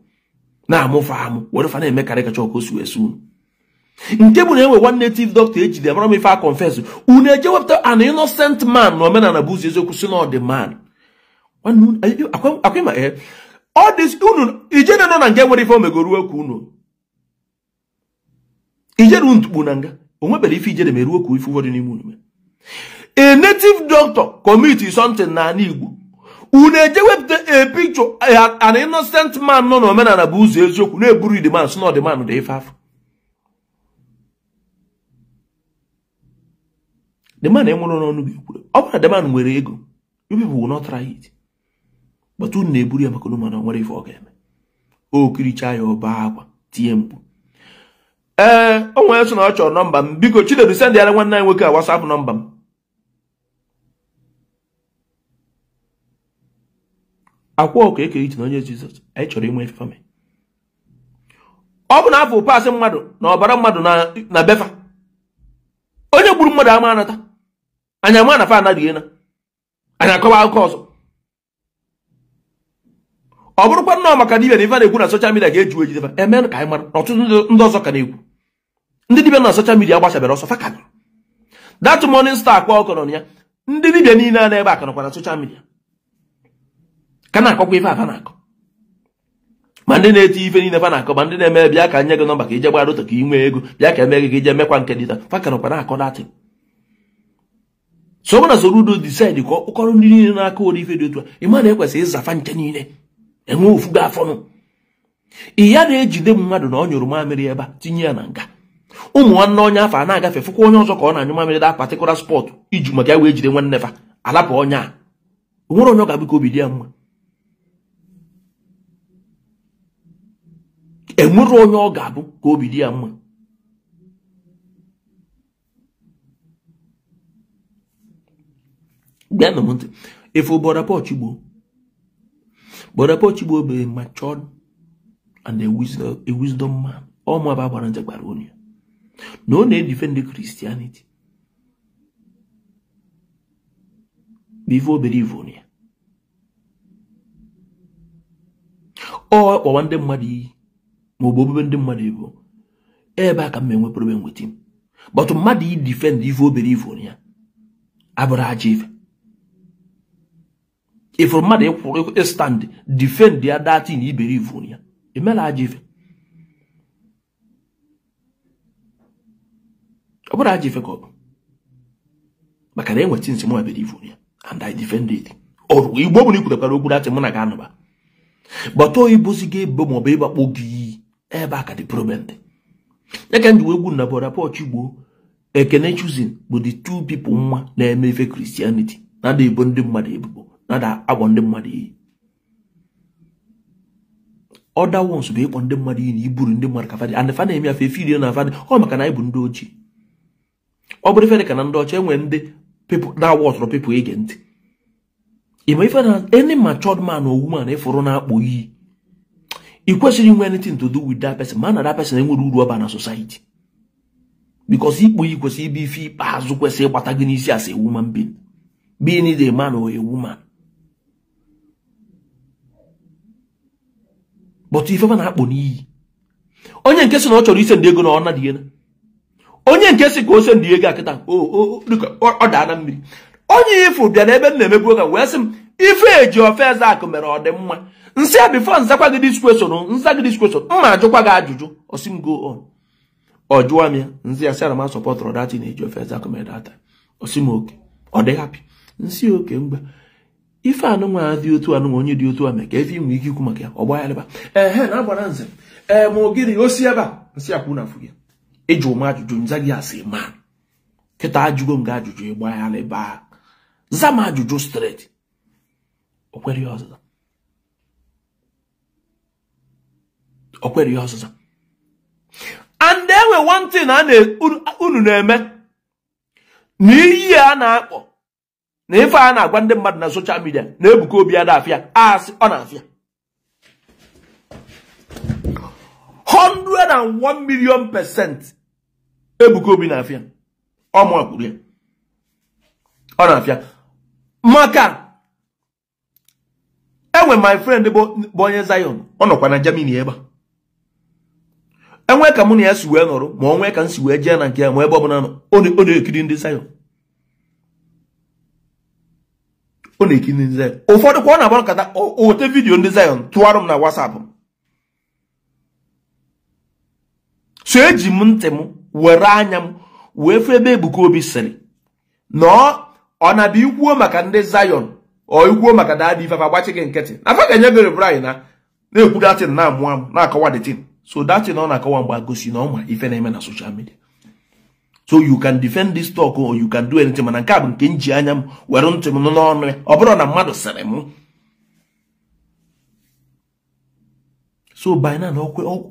na-amụfa amụ were fa na-eme karịkacha ọka osi wee unu. Nke bụ na enwe one native doctor ejide amara m ife a confess unu eje wepụta an innocent man na omenala bụ ụzọ eziokwu si na ọ dị man. Unu ijere nọ na nga nwere ife omegoruo ka unu ijere unu na nga o nwebere ife ijere meruo ka ife ụfọdụ n'ime unu. A native doctor commit something na ala Igbo, unu eje wepụta a picture an innocent man nọ n'omenala bụ ụzọ eziokwu na-eburu the man si na ọ dị man dị ife afọ. The man enwere n'ọnụ ga-ekwuru ọ bụrụ na the man nwere ego, you people will not try it. But unu na-eburu ya maka na nwere ife ọ ga-eme. O kiricha ya ọba akwa tie mkpu. Ee, o nwere sị na ọ chọrọ nọmba m, biko Chinedu send ya nwanne anyị nwoke a WhatsApp nọmba m. Akwa ọkụ ekere iche na onye Jizọs anyị chọrọ inwe ife fami. Ọ bụ na afọ paasị mmadụ na ọbara mmadụ na befa onye gburu mmadụ ama anata anyị ama na fa anaghị na anyị akọwa akụkọ ọzọ. Ọ bụrụkwa nnọọ maka dibịa na ife na-ekwu na soshal midia ga-eji ejide fa eme ka anyị mara na ọtụtụ ndị ọzọ ka na-ekwu. Ndị dibịa na soshal midia gbachabere ọsọ fa ka nọ. That morning star akwa ọkọ nọ ya. Ndị dibịa niile a na-ebe aka nọkwa na soshal midia ka na-akọkwa ife afa na-akọ. Ma ndị na-eti ife niile fa na-akọ ma ndị na-eme bịa ka nye gị nọmba ka ije gbara ụtọ ka ị nwee ego bịa ka eme gị ka ije mekwa nke dịta fa ka nọkwa na-akọ datị. So na Soludo decide ka ụkọrọ ndị niile na-akọ ụdị ife dị otu a ịma na ekwesịrị ịzafa nche niile enwe ofu gị afọnụ. Ị ya na-ejide mmadụ na ọ nyụrụ mamịrị ebe a tinye ya na nga. Ụmụ nwanne onye afọ a na-agafe fụkwa onye ọzọ ka ọ na-anyụ mamịrị da particular spot iji maka ya wee jide nwanne fa alapụ onye a. O nwere onye ọ ga-abụ ka obi dị ya mma. Enwere onye ọ ga-abụ ka obi dị ya mma. Bịanụ m ntị ife Brother Paul Chigbo. Brother Paul Chigbo bụ a matured and a wisdom man. Ọ mụ aba gbara nze gbara onye na ọ na-edefend Christianity bụ ife obere ife onye ya. Ọ kpọwa ndị mmadụ iyi ma ọ bụ obebe ndị mmadụ ebo ebe a ka m enwe problem with him. But mmadụ i defend ife obere ife onye ya abụrụ ajọ ife. If mmadụ ịkwụrụ stand defend ya datin ibere ife onye ya emela ajọ ife. Ọ bụrụ ajọ ife ka ọ bụ maka na enweta nsị mụ ebere ife onye ya and I defend it. Ọrụ Igbo bụ na ikwutekwara okwu datị mụ na ga-anụba. But oyibozi ga-ebo maọbụ ịgbakpọ gị ebe a ka dị problem dị. Ya ka m ji wee gwu na Brother Paul Chigbo Ekene Choosing bụ the two people nwa na-eme ife Christianity na-ada ebo ndị mmadụ ebubo na-ada agwọ ndị mmadụ iyi. Other ones bụ ịkpọ ndị mmadụ iyi na iburu ndị mmadụ ka fadị and fa na-eme afa efe iri na fadị ọ maka na anyị bụ ndị ojii. Ọ bụrụ ife dị ka na ndị ọcha enwe ndị people na-awa ọtụrụ people ige ntị. Ịma ife na any matured man or woman ịfụrụ na-akpọ iyi ị kwesịrị inwe anything to do with that person ma na that person enwere uru ọba na society. Because ikpo iyi kwesịrị ịbụ ife ikpeazụ kwesịrị ịgbata gị n'isi as a woman being. Being either a man or a woman. But ife na-akpọ n'iyi onye nke sị na ọ chọrọ ise ndị ego na ọ nadịghị na onye nke sị ka o se ndị ego akịta ọ daa na mmiri. Onye ifụ bịara ebe m na-emebu oge wee sị m ife eji ofe eze akụ mere ọ dị mma. Nsị ya before nzakwa gị this question nza gị this question mma ajụkwa gị ajụjụ ọ sị m go on. Ọ jụwa m ya nzi ya sị ana m asọpọtụrụ datin eji ofe eze akụ mere data. Ọ sị m oke ọ dị happy. Nsị oke mgbe ife anụnwa dị otu anụnwa onye dị otu a mee ka efe inwe ike ikwu maka ya ọ gbagharịba ehe na agbara nze ee ma ogiri o si ebe a nsị akwụ na afụ gị ịjụ m ajụjụ nza gị asị ma kịta ajụgo m gị ajụjụ ịgbagharịba za m ajụjụ straight. O kwere ya ọzịza. O kwere ya ọzịza. And enwe one thing a unu na-eme na iyi a na-akpọ Na ife a na-agwa ndị mmadụ na social media na Ebuka Obi ada afịa asị ọ na-afịa 101 million % Ebuka Obi na-afịa ọmụ akwuru ya ọ na-afịa maka enwe my friend bụ onye Zion ọ nọkwa na Germany ebe a enwe ka mụ na ya si wee nọrọ ma ọ nwee ka m si wee jee na nke ya ma ebe ọ bụla nọ ọ na-ekiri ndị Zion ọ na-ekiri ndị Zion ụfọdụ kwa ọ na-agba nkata ote vidiyo ndị Zion tụwarụ m na WhatsApp so eji m ntị m were anya m wee fụ ebe Ebuka Obi sịrị na ọ na-abịa ikwuo maka ndị Zion ọ ikwuo maka daadị ife agbachi gị nkịtị na afa ga-enye gị reply na na-ekwu datin na-amụ amụ na-akọwa the thing. So datin ọ na-akọwa mgbe agosi na ọ ma ife na-eme na social media. So you can defend this talk or you can do anything mana nke a bụ nke m ji anya m were ntị m n'ọnụ ya ọ bụrụ na mmadụ sịrị m. So by now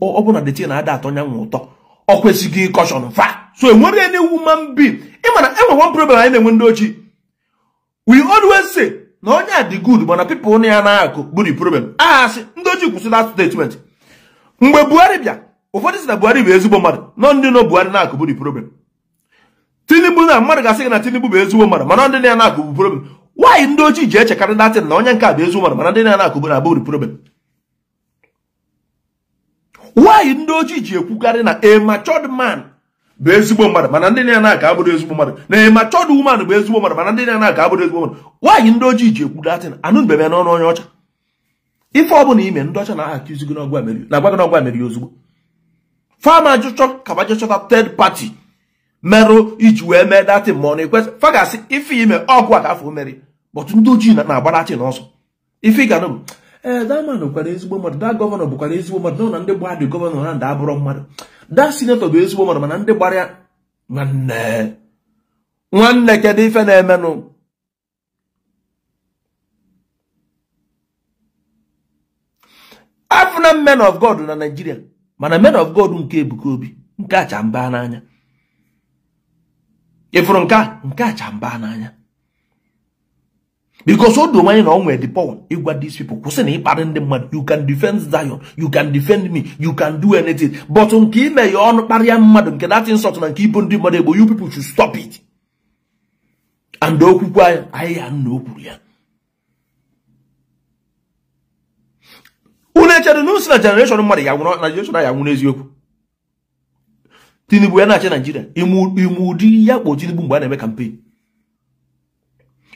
ọ bụ na the thing na-ada atọ nyanwụ ụtọ ọ kwesịghị caution fa. So enwere any woman being ịma na enwe one problem anyị na-enwe ndị ojii. We always say na onye a dị good mana people na ya na-akụ bụ the problem. Asị ndị ojii kwụsị that statement. Mgbe Buhari bịa ụfọdụ sị na Buhari bụ ezigbo mmadụ nọ ndị nọ Buhari na-akụ bụ the problem. Tinubu na mmadụ ga-asị gị na Tinubu bụ ezigbo mmadụ mana ndị na ya na-akụ bụ problem. Why ndị ojii ji echekarị datin na onye nke a bụ ezigbo mmadụ mana ndị na ya na-akụ bụ na-abụ the problem? Why ndị ojii ji ekwukarị na a matured man bụ ezigbo mmadụ mana ndị na ya na-aka abụrụ ezigbo mmadụ, na a matured woman bụ ezigbo mmadụ mana ndị na ya na-aka abụrụ ezigbo mmadụ? Why ndị ojii ji ekwu datin anụbeghị ya n'ọnụ onye ọcha? Ife ọ bụla ime ndị ọcha na-akụzi gị n'ọgwa emeri na-agwa gị n'ọgwa emeri ozugbo. Fama ajụchọ ka bajọchọta third party merụ iji wee mee datin ma ọ na-ekwesị fa ga-asị ife ime ọgwụ a ka afọ meri, but ndị ojii na-agba datin ọsọ. Ife ị ga nụ ee that man bụkwara ezigbo mmadụ, that gọvanọ bụkwara ezigbo mmadụ, nọ na ndị gbara dị gọvanọ na ndị abụrọ mmadụ, that sinetọ bụ ezigbo mmadụ mana ndị gbara ya nwanne nwanne kedu ife na-emenụ? Afụna men of God na Nigeria mana men of God nke Ebuka Obi nke acha mba n'anya. Ịfụrụ nke acha mba n'anya because o doo anya na o nwere the power ịgwa these people kwụsị na ịkparị ndị mmadụ. You can defend Zion, you can defend me, you can do anything, but nke ime ya ọnụ kparịa mmadụ nke that insult na nke ibo ndị mmadụ egbo, you people should stop it. And okwukwe anyị ya nna o kwuru ya. Unu echere na usi na generation mmadụ ya nwụrụ na generation ya nwụrụ eziokwu? Tinubu ya na-achị Naijiria ime ụdị ya kpọ Tinubu mgbe a na-eme campaign.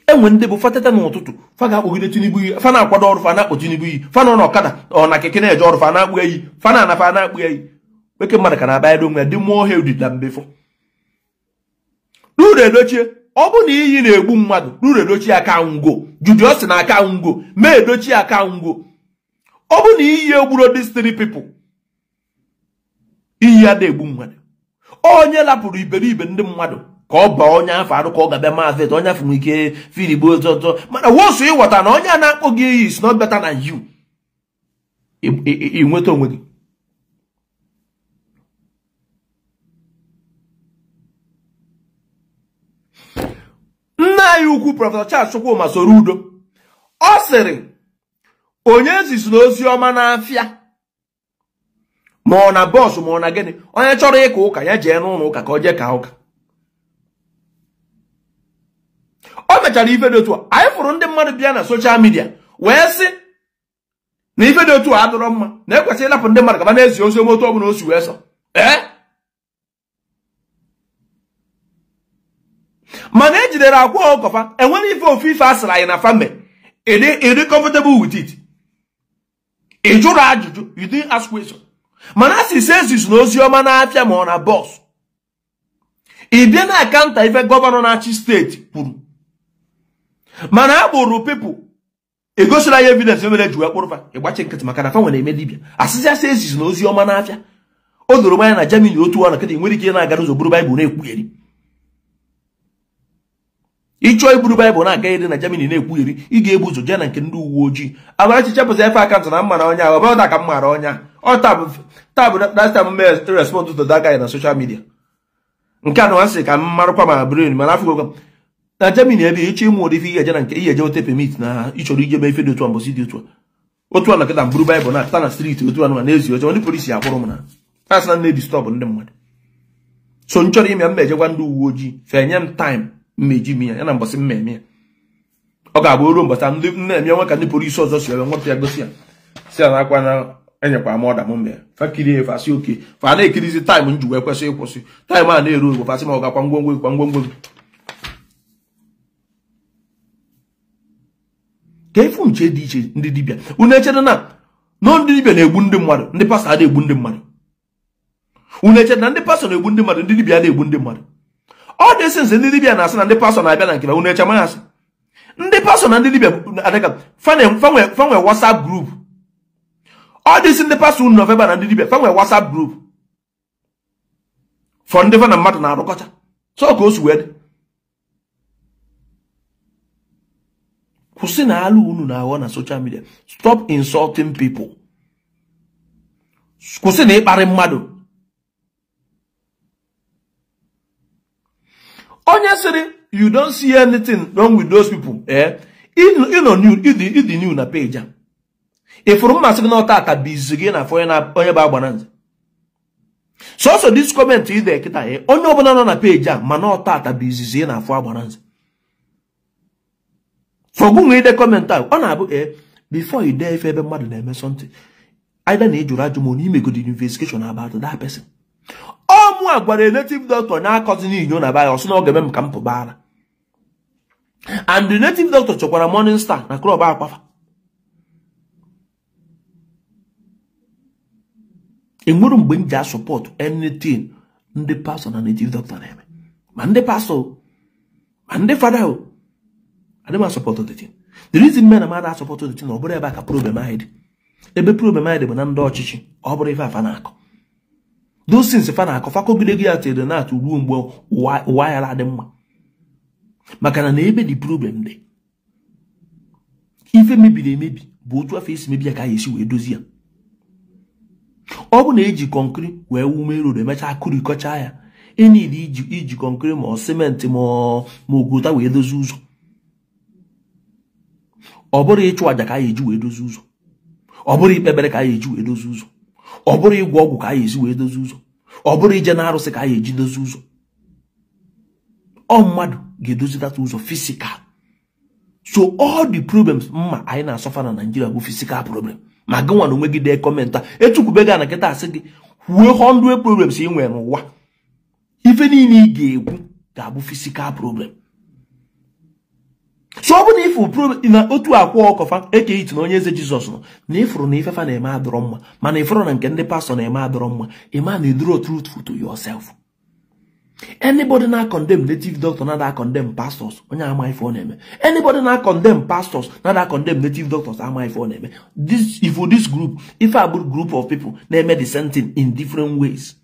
Enwe ndị bụ fateta n'ụtụtụ fa ga-akpọgide Tinubu iyi, fa na-akwado ọrụ fa na-akpọ Tinubu iyi, fa nọ n'ọkada ọ na keke na-eje ọrụ fa na-akpụ eyi, fa na-ana fa na-akpụ eyi. Nwoke mmadụ ka na-abịa onwe ya dị mmụọ ọhịa ụdị na mbefọ. Ruru Edochie ọ bụ na iyi na-egbu mmadụ, Ruru Edochie aka ngwo, Judy Austin aka ngwo, May Edochie aka ngwo. Ọ bụ na iyi egburo these three people, iyi ada egbu mmadụ. Onye lapụrụ iberibe ndị mmadụ ka ọ baa onye afọ arụ ka ọ ga-abịa maazị onye afọ nwere ike firigbo ọzọ, mana wosu ịghọta na onye a na-akpọ gị iyi is not better than you. Ị nweta onwe gị. Nna anyị ukwu Prọfesọ Charles Chukwuma Soludo ọ sịrị onye zisi na ozi ọma n'afịa ma ọ na bọọsụ ma ọ na gịnị, onye chọrọ ịka ụka ya jee n'ụlọ ụka ka ọ jee ka ụka. O mechara ife dị otu a anyị fụrụ ndị mmadụ bịa na soshal midia wee sị na ife dị otu a adịrọ mma na ekwesịrị ịlapụ ndị mmadụ ka ba na-ezi ozi ọma otu ọbụla o si wee sọ. Ee mana ejidere akwa ọkọfa enwere ife ofu ife a sịrị anyị na fame ịdị comfortable with it, ị jụrụ ajụjụ, you didn't ask question. Mana a sị sị ezizi na ozi ọma na-afịa ma ọ na bọọsụ, ị bịa na akanta ife gọvanọ na-achị steeti kwuru mana a kpụrụ pipụl egosila ya evidence mere ji wee kpụrụfa ịgbachi nkịtị maka na fa nwere eme dibịa asịsị asị ezizi na ozi ọma na-afịa. O doro anya na Germany otu ọ na kịta nwere ike na-aga n'ụzọ buru Baịbụl na-ekwugheri. Ịchọọ iburu Baịbụl na-aga eri na Germany na-ekwugheri, ị ga-ebu ụzọ jee na nke ndị uwe ojii. Amarachi chepụta efe akaụntụ na mma na onye ahụ ọbụla ka m mara onye ahụ ọ tabụ last time m respond to that guy na social media nke a na sị ka m marakwa ma brain mana afọ Na Germany ebe ịchọ ịmụ ụdị ife ihe eje na nke ihe eje ote permit na ịchọrọ ije mee ife dị otu a mbọsị dị otu a. Otu a na kịta mburu Baịbụl na-ata na streeti otu a na na-ezi oche ndị polisi akpụrụ m na asị na na-edistọbụ ndị mmadụ. So m chọrọ ime mma ejekwa ndị uwe ojii fenye m taịm mmeji m ya ya na mbọsị mmemme ya. Ọ ga-abụ ruo mbọsị ndị na-eme nwe ka ndị polisi ọzọ si ebe nwepụ ya gosi ya si ya na akwa na enyekwa m ọda m mgbe fakiri efe asị oke fa na-ekirizi taịm m ji wee kwesị ịkwụsị taịm a na-eru ogbo fasị ma ọ gakwa ngwongwo kwa ngwongwo ka efu nche dị iche ndị dibịa unu echere na ndị dibịa na-egbu ndị mmadụ ndị pastọ a na-egbu ndị mmadụ unu echere na ndị pastọ na-egbu ndị mmadụ ndị dibịa na-egbu ndị mmadụ ọ dị sensị ndị dibịa na-asị na ndị pastọ na-abịa na nke unu eche manya asị ndị pastọ na ndị dibịa adịka fanwe WhatsApp group ọ dị sị ndị pastọ unu nọfeba na ndị dibịa fanwe WhatsApp group fọ ndị fa na mmadụ na-arụkọcha so ka o si wee dị kwụsị na alụ unu na-aghọ na social media. Stop insulting people. Kwụsị na ịkparị mmadụ. Onye sịrị you don't see anything wrong with those people eh ịnọ new ịdị new na page a ịfụrụ mmasị gị na ọta ata bụ izu gị na afọ onye bụ agbara nze sọsọ this comment ide kịta onye ọbụla nọ na page a mana ọta ata bụ izizi ị na-afụ agbara nze fọgụ nwee ide kọmentị ahụ ọ na-abụ before you dee ife ebe mmadụ na-eme something either na ị jụrụ ajụ ma na imegodi investigation about that person. Ọ mụ a gwara native doctor na-akọzi n'inyo na baya ọsị na ọ ga-eme m ka m pụba ara and the native doctor chọkwara morning star na klọb akwafa enwere mgbe m ji asọpọtụ anything ndị pastọ na native doctor na-eme ma ndị pastọ ma ndị fada o I don't support the thing. The reason men are support the thing, ọ bụrụ ebe a ka problem anyị dị. Ebe problem anyị dị bụ na ndị ọchịchị ọ bụrụ ife afa na-akọ. Those things fa na-akọ fakọgide gị ya tere na-atụ ruo mgbe ụwa ya adị mma. Maka na ebe dị problem dị. Ife mebiri emebi bụ otu afọ esi mebi ya ka a esi wee dozie ya. Ọ bụ na eji kọnkịrị wee wume road emechaa kụrikọchaa ya. Enidi iji kọnkịrị ma ọ simenti ma ogota wee dozie ụzọ. Ọ bụrụ ịchụ àjà ka a eji wee dozie ụzọ ọ bụrụ ikpe ekpere ka a eji wee dozie ụzọ ọ bụrụ ịgwọ ọgwụ ka a esi wee dozie ụzọ ọ bụrụ ije na arụsị ka a eji dozie ụzọ ọ mmadụ ga-edozitata ụzọ physical. So all the problems mma anyị na-asọfa na Nigeria bụ physical problem ma gị nwa na onwe gị dee kọmentị a etukwube gị na nkịta asị gị kwuo 100 problems ị nwere n'ụwa ife niile ị ga-ekwu ga-abụ physical problem. So ọ bụ na ịfụ na otu akwa ọkọfa eke iti na onye eze Jizọs nọ na ịfụrụ na ifefa na-eme adọrọ mma mana ịfụrụ na nke ndị pastọ na-eme adọrọ mma ịma na iduro truthful to yourself. Anybody na condemn native doctor na condemn pastors onye ama ife ọ na-eme. Anybody na condemn pastors na condemn native doctors ama ife ọ na-eme. This if this group if a good group of people na-eme the same thing in different ways.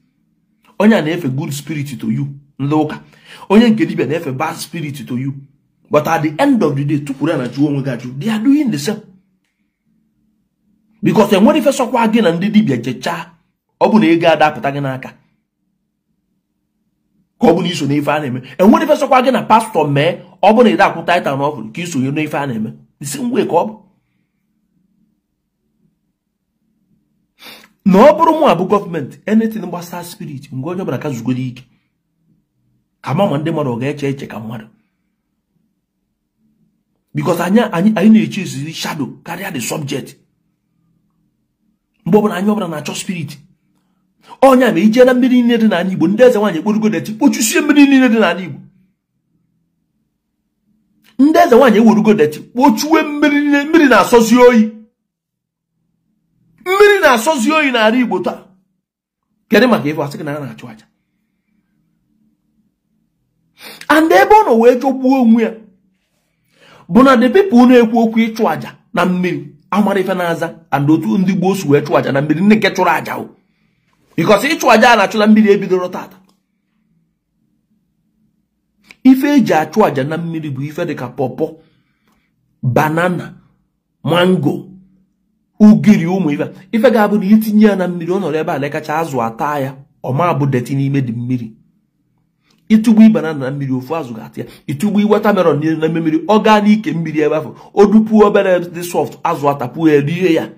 Onye a na-efe good spirit to you ndị ụka onye nke dibịa na-efe bad spirit to you. But at the end of the day, they are doing the same. Because enwere ife sọkwa gị na ndị dibịa jechaa ọ bụ na ego adapụta gị n'aka ka ọ bụ na iso n'ife a na-eme. Enwere ife sọkwa gị na pastọ mee ọ bụ na ị akwụ taịta na ọfụrụ ka isonye n'ife a na-eme. The same way ka ọ bụ. Na ọ bụrụ mụ abụ gọọmenti anything gbasara spirit mgbe onye ọbụla ka zugoro ike ka ma ndị mmadụ ọ ga-eche eche ka mmadụ. Because anyị na-eche ezi shadow karịa the subject. Mgbe ọbụla anyị ọbụla na-achọ spirit onye ma ije na mmiri niile dị n'ala Igbo ndị eze nwaanyị ekporugo deti kpochusie mmiri niile dị n'ala Igbo ndị eze nwaanyị ewerugo deti kpochuwe mmiri niile mmiri na-asọzi oyi mmiri na-asọzi oyi n'ala Igbo taa. Kedu maka ife asị gị na a na-achụ aja and ebe ọ nọ wee jọgbuo onwe ya bụ na the people na-ekwu okwu ịchụ aja na mmiri amara ife na-aza and otu ndị gboo si wee chụ aja na mmiri ndị nke chụrụ aja o because ịchụ aja a na-achụ na mmiri ebidoro tata. Ife eji achụ aja na mmiri bụ ife dịka pọpọ banana mango ugiri ụmụ ife ife ga-abụ na itinye ya na mmiri ọ nọrọ ebe a lekacha azụ ata ya ọ ma bụ deti n'ime dị mmiri. Ịtụgbu banana na mmiri, ofu azụ ga-atị ya. Ịtụgbu watermelon na mmiri, ọ gaa n'ike mmiri ebe afọ, o dupuo obere dị soft, azụ atapụ ya rie ya.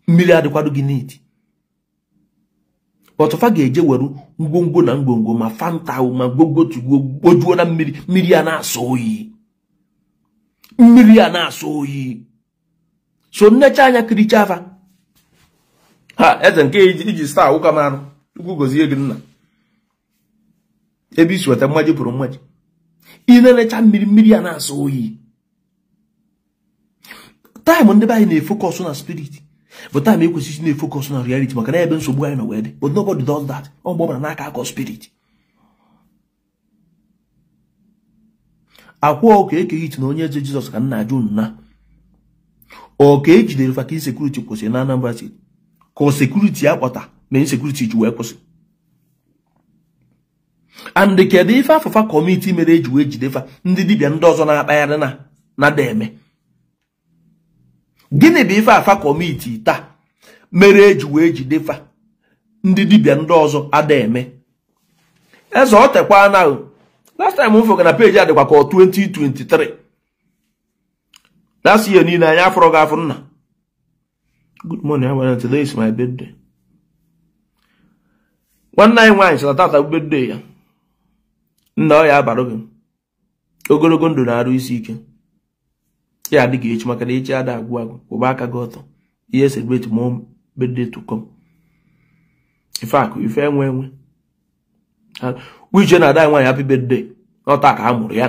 Mmiri adịkwado gị neat. But fa ga-eje were ngwongwo na ngwongwo ma Fanta ma gbogbo tugbo gbojuo na mmiri, mmiri a na-asọ oyi. Mmiri a na-asọ oyi. So nnecha anya kiricha afa. Ha eze nke iji star ụka marụ. Chukwu gozie gị nna. Ebe isi weta mmaji pụrụ mmaji. Ị na-elecha mmiri, mmiri a na-asọ oyi. Time ndị be anyị na-efocus na spirit. But time ekwesịghị na-efocus na reality maka na ebe nsogbu anyị nọ wee dị. But nobody does that. Ọ mgbe ọ bụla n'aka akọ spirit. Akwa ọka ekeghị iti na onye eze Jizọs ka nna ajụ nna. Ọka ejidere fa ka insecurity kwụsịrị na Anambra State. Ka security akpọta ma insecurity ji wee kwụsị. And kedu ife afụfa kọmiti mere eji wee jide fa ndị dibịa ndị ọzọ na-akpagharị na deme? Gịnị bụ ife afa kọmiti taa mere eji wee jide fa ndị dibịa ndị ọzọ ada eme? Eze ọ tekwa na last time m fụga na peji adịkwa ka 2023. Last year niile anyị afọrọ gị afọ nna. Good morning, everyone. Today is my birthday. Nwanne anyị nwaanyị sịrị tata bụ birthday ya. Nna ọ ya abalụ gị ogologo ndụ na-arụ isi ike. Ya adịghị echi maka na echi ada agwụ agwụ. Kwụba aka gị ọtọ. Ihe celebrate more birthday to come. Ife akụ ife enwe enwe. Uche na ada nwaanyị happy birthday. N'ọta ka a mụrụ ya.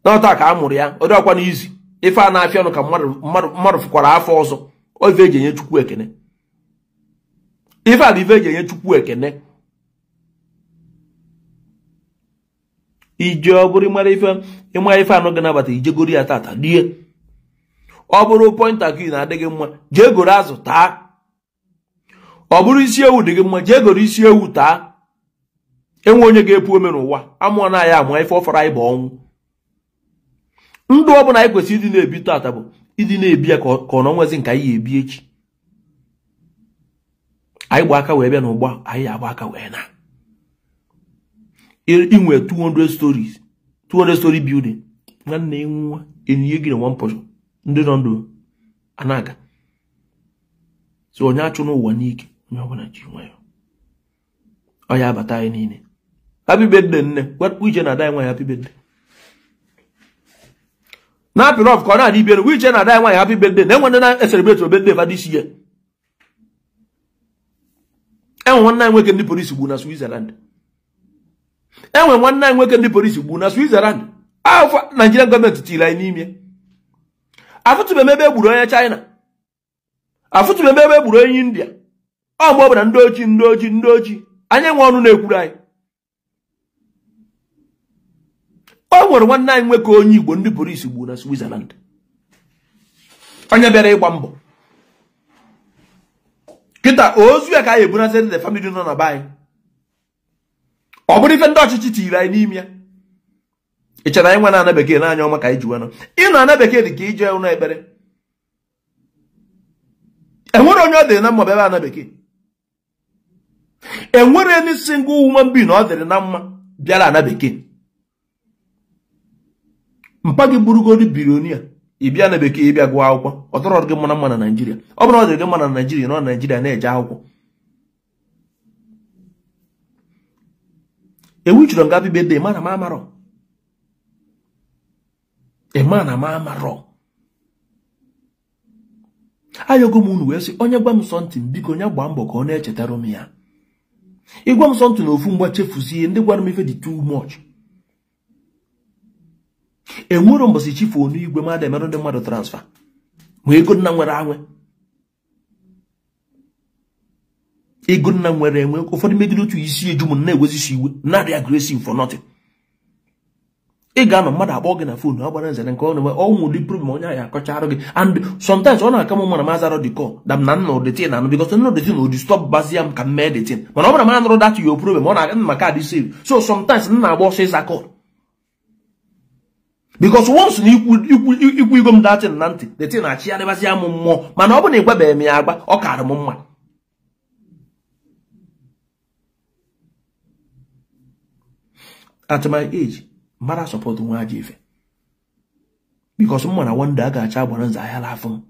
N'ọta ka a mụrụ ya. Ọ dịkwa n'izi. Ife a na-afịa ọnụ ka mmadụ fụkwara afọ ọzọ. Ọ ife eji enye Chukwu ekene. Ife a bụ ife eji enye Chukwu ekene. Ije ọ bụrụ ịmara ife anọ gị nabata ijegoro ya tata die. Ọ bụrụ pointa gị na-adịghị mma, jee goro azụ taa. Ọ bụrụ isi ewu dị gị mma, jee goro isi ewu taa. Enwe onye ga-epu ome n'ụwa, amụọ na ya amụọ ife ọfọrọ anyị bụ ọnwụ. Ndụ ọbụla anyị kwesịrị ịdị na-ebi tata bụ ịdị na-ebi ya ka ọ nọnwezi nke anyị ebi echi. Anyị gba aka wee bịa n'ụgbọ, anyị agba aka wee na. Inwe 200 stories, 200 story building. Nwanne nwa enyi gị na one portion. Ndị nọ ndụ anaga. So onye achụ n'ụwa n'ike, onye ọbụla ji nwayọọ. Ọ ya abata anyị niile. Happy birthday nne. Uche na ada nwaanyị happy birthday. Na happy love ka ọ na-adị ibe Uche na ada nwaanyị happy birthday. Na enwe ndị na-celebrate birthday fa this year. Enwe nwanne anyị nwoke ndị polisi gbu na Switzerland. Enwe nwanne anyị nwoke ndị polisi gbu na Switzerland. Afọ Nigerian gọọmenti tiri anyị n'ime. Afụtụbe m ebe egburu onye China. Afụtụbe m ebe egburu onye India. Ọ mgbe ọ bụla ndị ojii ndị ojii ndị ojii. Anyị enwe ọnụ na-ekwuru anyị. O nwere nwanne anyị nwoke onye Igbo ndị polisi gbu na Switzerland. Onye bịara ịgba mbọ. Kịta ozu ya ka anyị ebunata ndị family nọ na be anyị. Ọ bụrụ ife ndị ọchịchị tiri anyị n'ime ya. Ị chere anyị nwa na ana bekee n'anya ọma ka anyị ji nọ. Ịnọ ana bekee dị ka ije ụlọ ekpere. Enwere onye ọ dịrị na mma bịaba ana bekee. Enwere any single woman being ọ dịrị na mma bịara ana bekee. Mpa gị bụrụgodi bilionia, ị bịa na bekee ịbịa gụọ akwụkwọ. Ọ dọrọ gị mma na mma na Naịjirịa. Ọ bụrụ na ọ dịrị gị mma na Naịjirịa, nọ na Naịjirịa na-eje akwụkwọ. Ewu chụrụ nga happy birthday, mana m amarọ. Ịma na m amarọ. Ayọgo m unu wee sị onye gwa m sọntị biko onye gbaa mbọ ka ọ na-echetara m ya. Ịgwa m sọntị na ofu mgba chefuzie ndị gwara m ife dị too much. Enwero mbọsị chifu onu igwe mmadụ emerụ ndị mmadụ transfer. Ma ego nna nwere anwe. Ego nna nwere enwe ụfọdụ megide otu isi eju m na-ewezisi iwe na-adị aggressive for nothing. Ị ga-anọ mmadụ akpọ gị na fon ọ gbara nzere nke ọ na-enwe ọnwụ ụdị problem onye ahụ akọcharụ gị and sometimes ọ na-aka m mma na m azarọ the call dam na nna ụdịtin na anụ because nna ụdịtin na stop bazia m ka m mee the thing mana ọ bụrụ na m anụrụ that your problem ọ na-aga maka adị save so sometimes m na-agba ọsọ ịza call because once na ikwu igo m datin na ntị the thing na-achịgharịbazia m mmụọ mana ọ bụrụ na ị gwabeghị m ya agba ọ kaara m mma. At my age, mara support nwa aja ife. Because mma na one day a ga-acha agbara nze ahịa afọ m.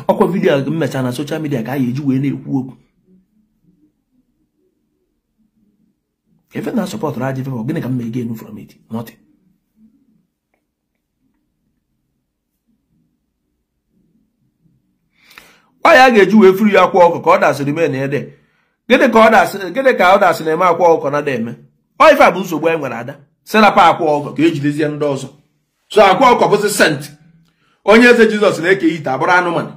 Ọkwa vidiyo mmecha na social media ka a ga-eji wee na-ekwu okwu. Ife na support aja ife bụ gịnị ka m na-gain from it? Nothing. Ọ ya ga-eji wee furu ya akwa ọkụ ka ọ dasịrị mee na ede. Gịnị ka ọ dasịrị na-eme akwa ọkụ na eme? Ọ ife a bụ nsogbu anyị nwere ada. Serapa akwa ọkụ ka ejidezie ndị ọzọ. So akwa ọkụ bụzi sent. Onye eze Jizọs na-eke ite abụrụ anụmanụ.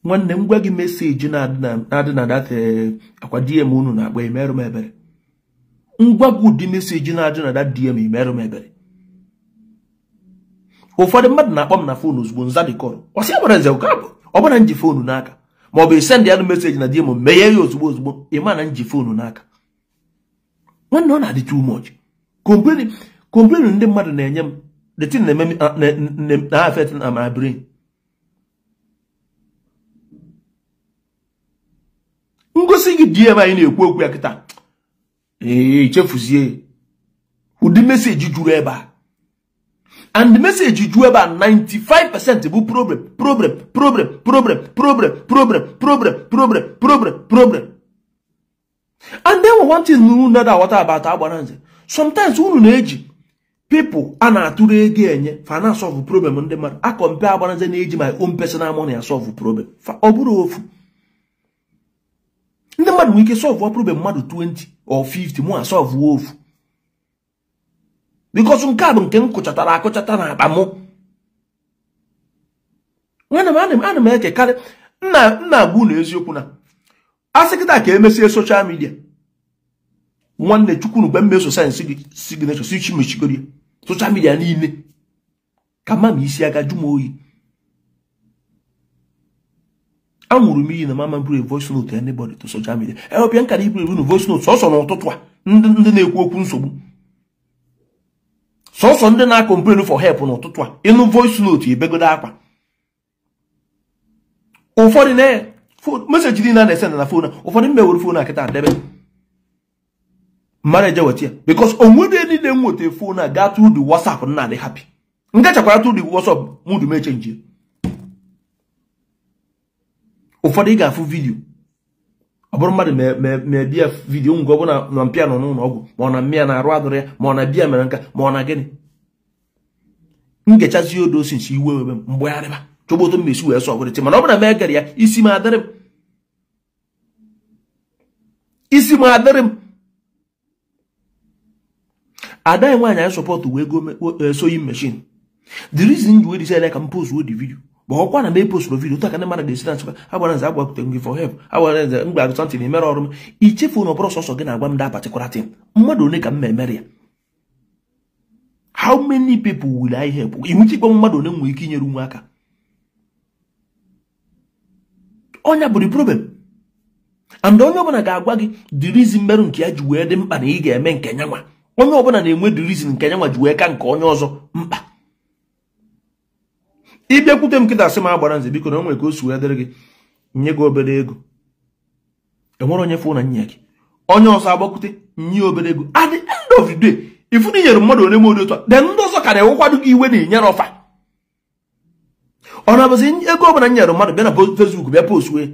Nwanne m gwa gị meseji na-adị na dat akwa DM unu na-akpọ emerụ m ebere. Ngwa gị ụdị meseji na-adị na dat DM emerụ m ebere. Ụfọdụ mmadụ na-akpọ m na foonu ozugbo nza dị kọrọ. Ọ sị agbara nze ọ bụla nji foonu n'aka ma ọ bụ send ya meseji na DM meghe ya ozugbo ozugbo ị ma na nji foonu n'aka. Nwanne ọ na-adị too much. Complain ndị mmadụ na-enye m the thing na-eme na affect na my brain. Ngosi gị DM anyị na-ekwu okwu ya kịta. Ee, chefuzie. Ụdị meseji juru ebe a. And the message you about 95% bụ problem, problem, problem, problem, problem, problem, problem, problem, problem, problem. And then one thing unu na what about Agbaranze. Sometimes unu na-eji people a na-atụrụ ego enye fa na solve problem ndị mmadụ. A compare Agbaranze na-eji my own personal money and solve problem. Ọ bụrụ ofu. Ndị mmadụ nwere ike solve problem mmadụ 20 or 50 mụ a solve ofu. Because nke a bụ nke m kụchatara akụchata na akpa mụ. Nwanne m ana m ekekarị nna agwa unu eziokwu na asị kịta ka emesie social media. Nwanne Chukwu mgbe mmeso sayensị signature si chimechigori social media niile ka mama isi aga jụ m oyi. Anwụrụ m iyi na mama buru voice note anybody to social media. Ewepịa nka na iburu unu voice note sọsọ n'ụtụtụ a ndị na-ekwu okwu nsogbu. Sọsọ ndị na-complain for help n'ụtụtụ a ịnụ voice note ebegodo akwa. Ụfọdụ na meseji niile a na-esend na foonu ụfọdụ mmewere foonu a kịta debe mmadụ eje weta ya because onwere niile m nweta foonu a gaa through the WhatsApp nna adị happy. Nke chakwara through the WhatsApp mudu m echenji. Ụfọdụ ị ga-afụ vidiyo ọ bụrụ mmadụ ma bịa vidiyo ngwa ọ bụla na mpịa nọ n'ụlọ ọgwụ ma ọ na mmịa na-arụ adụrụ ya ma ọ na bịa mere nka ma ọ na gịnị ngechazi odo sinsi iwe webe m mgbegharịba chọgboto mmesi wee sọ ọbụla mana ọ bụrụ na m egere ya isi m adịrị m isi m adịrị m. Ada nwaanyị anyị sọpọtụ wee go sewing machine. The reason you decide ka m post the video but ọkwa na m post video taa ka ndị mmadụ ga-esi na nchekwa Agbaranze agbakwute gị for help Agbaranze mgbe agụ something emere ọrụ m ichefu na ọ bụrụ sọsọ gị na-agwa m da particular thing mmadụ one ka m emere ya. How many people will I help? Inwechikwa mmadụ one nwere ike inyere nwa aka. Ọnya bụ the problem. And onye ọbụla ga-agwa gị the reason merụ nke ya ji wee dị mkpa na ị ga-eme nke nyanwa. Onye ọbụla na-enwe the reason nke nyanwa ji wee ka nke onye ọzọ mkpa. Ịbịakwute m kịta sị m Agbaranze biko na o nwere ka o si wee dịrị gị nye gị obere ego. Enwere onye fụ na nye gị onye ọzọ agbakwute nye obere ego. At the end of the day ifu na inyere mmadụ one ma otu a then ndị ọzọ ka na-ewekwado gị iwe na inyere ọfa. Ọ na-abụzi ego ọbụla nyere mmadụ bịa na Facebook bịa post wee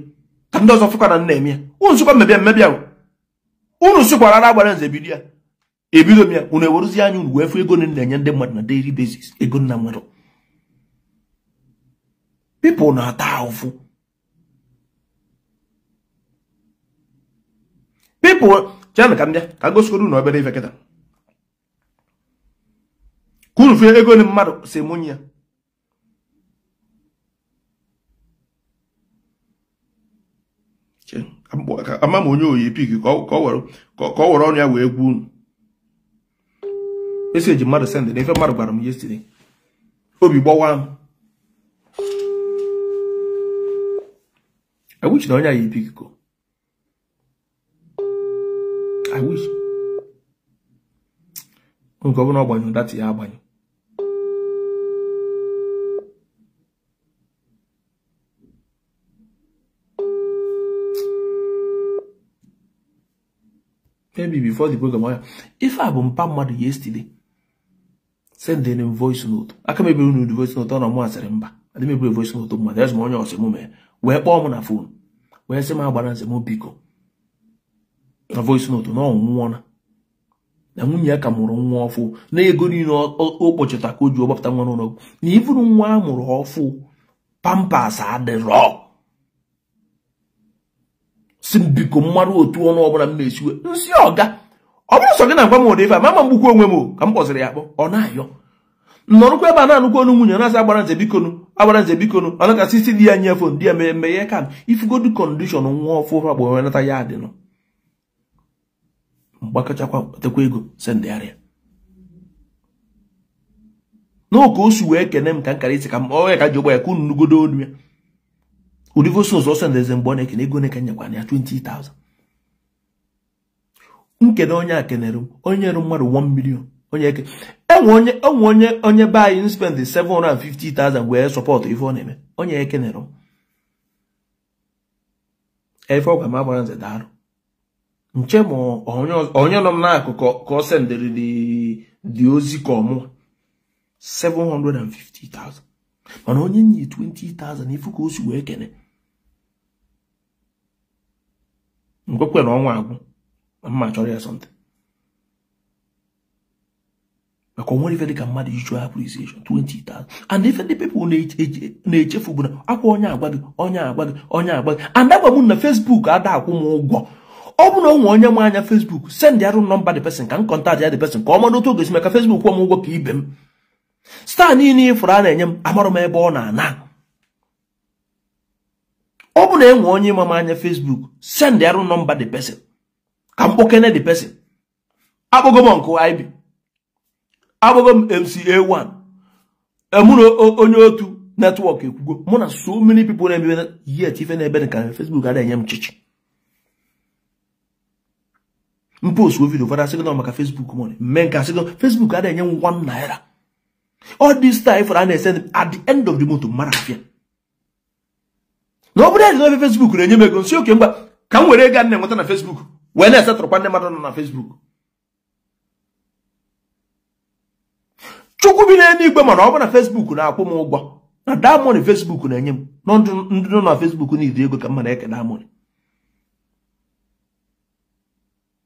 ka ndị ọzọ fụkwa na nna eme ya. Unu sịkwa mmebịa mmebịa unu sịkwara ara Agbaranze ebido ya ebido m ya unu eweruzi anya unu wee fụ ego na-enye ndị mmadụ na daily basis ego nna nwere. People na-ata ahụfụ. People chenụ ka m bịa ka gosikoro unu obere ife kịta ka unu fee ego ndị mmadụ si emonye ya. Ama m onye oyi pik ka ọ were ọnụ ya wee gwa unu. Meseji mmadụ send na ife mmadụ gwara m yesterday obi gbawa m. I wish na onye anyị pik ko. I wish. Nke ọ bụla ọ gbanyụ data ya agbanyụ. Maybe before the program ya. Ife a bụ mpa mmadụ yesterday sending him voice note. Aka m ebere unu voice note ọ na mụ asịrị mba. Adị m ebere voice note mmadụ ezi m onye ọsị mụ mee. Wee kpọọ m na phone. Wee sị m agbara nze m biko. Na voice note na ọ nwụọna. Na nwunye ya ka mụrụ nwa ọfụ na ego niile o kpochita ka o ji ọgbapụta nwa n'ụlọ na ifuru nwa a mụrụ ọfụ pampas adịrọ. Si m biko mmadụ otu ọnụ ọbụla m na-esiwe nsị ọga ọ bụrụ sọ gị na-agwa m ụdị ife a ma mgbukwa onwe m ka m kpọsịrị ya akpọ ọ na-ayọ nnọrụkwa ebe a na-anụkwa ọnụ nwunye na-asị agbara nze bikonu agbara nze bikonu ọ nakasị isi di ya nye fon di ya meghe ka m ifugodu kọndishọn nwa ọfụ akpọ wee nata ya adịnọ mgbakọchakwa tekwa ego sendịarịa n'oke o si wee kene m ka nkara isi ka m ọ ya ka ji ụgbọ ya ka unu nugodo onu ya ụdị voice note ọ sendeze mgbe ọ na-ekene ego na-eke nyekwana ya 20,000 nkene onye a kenere m onye nyere mmadụ 1 million onye eke enwe onye onye be anyị spend 750,000 wee sọpọtụ ife ọ na-eme onye ekenere m ife ọgwa m agbara nze daalụ nche ma onye nọ m n'akụkụ ka ọ sendịrị dị ozi ka ọmụ 750,000 mana onye nye 20,000 ifu ka o si wee kene nkwekwe na ọnwa agwụ na mma chọrọ ya something maka onwere ife dịka mmadụ iji appreciation 20,000 and ife ndị people na-echefu bụ na akwa onye agwa gị onye agwa gị onye agwa gị and agwa m na Facebook ada akwụ m ụgwọ ọ bụ na onwe onye m anya Facebook send arụ nọmba the person ka m contact ya the person ka ọ mara otu oge si maka Facebook kwụọ m ụgwọ ka ibe m star niile ịfụrụ a na-enye m amarụ m ebe ọ na-ana ọ bụ na enwe onye ịma m anya Facebook send arụ nọmba the person ka m kpọkene the person akpọgo m nke IB akpọgo m MCA1 mụ na onye otu netwọk ekwugo mụ na so many people na-emebe yet ife na-ebe ka Facebook a na-enye m chichi mpost video ụfọdụ asịgo na maka Facebook money mme nke asịgo Facebook a na-enye m 1 naira. All this time for an send at the end of the month mara afia. Na ọ bụrụ na Facebook na-enye m ego nsi oke mgba ka m were ego a na-enweta na Facebook wee na-esetụrụkwa ndị mmadụ nọ na Facebook. Chukwu bi n'eluigwe mana ọ bụ na Facebook na-akwụ m ụgwọ na that money Facebook na-enye m na ndị nọ na Facebook na-edi ego ka mma na-eke that money.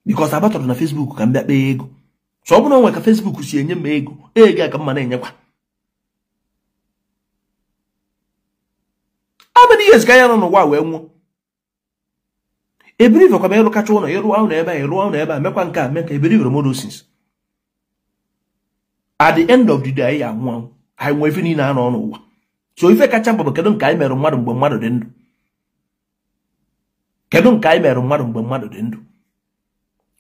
Because abatọrọ na Facebook ka m bịa kpee ego. So ọ bụrụ na onwe ka Facebook si enye m ego ego a ka mma na-enyekwa. How many years ka ya nọ n'ụwa wee nwụọ ebirivekwa m ịrụ kacha ụlọ ịrụ ụlọ ebe a ịrụ ụlọ ebe a mekwa nke a mee ka ebirivere m those. At the end of the day anyị anwụ anwụ anyị nwee ife niile a nọ n'ụwa. So ife kacha mkpa bụ kedu nke anyị mere mmadụ mgbe mmadụ dị ndụ. Kedu nke anyị mere mmadụ mgbe mmadụ dị ndụ.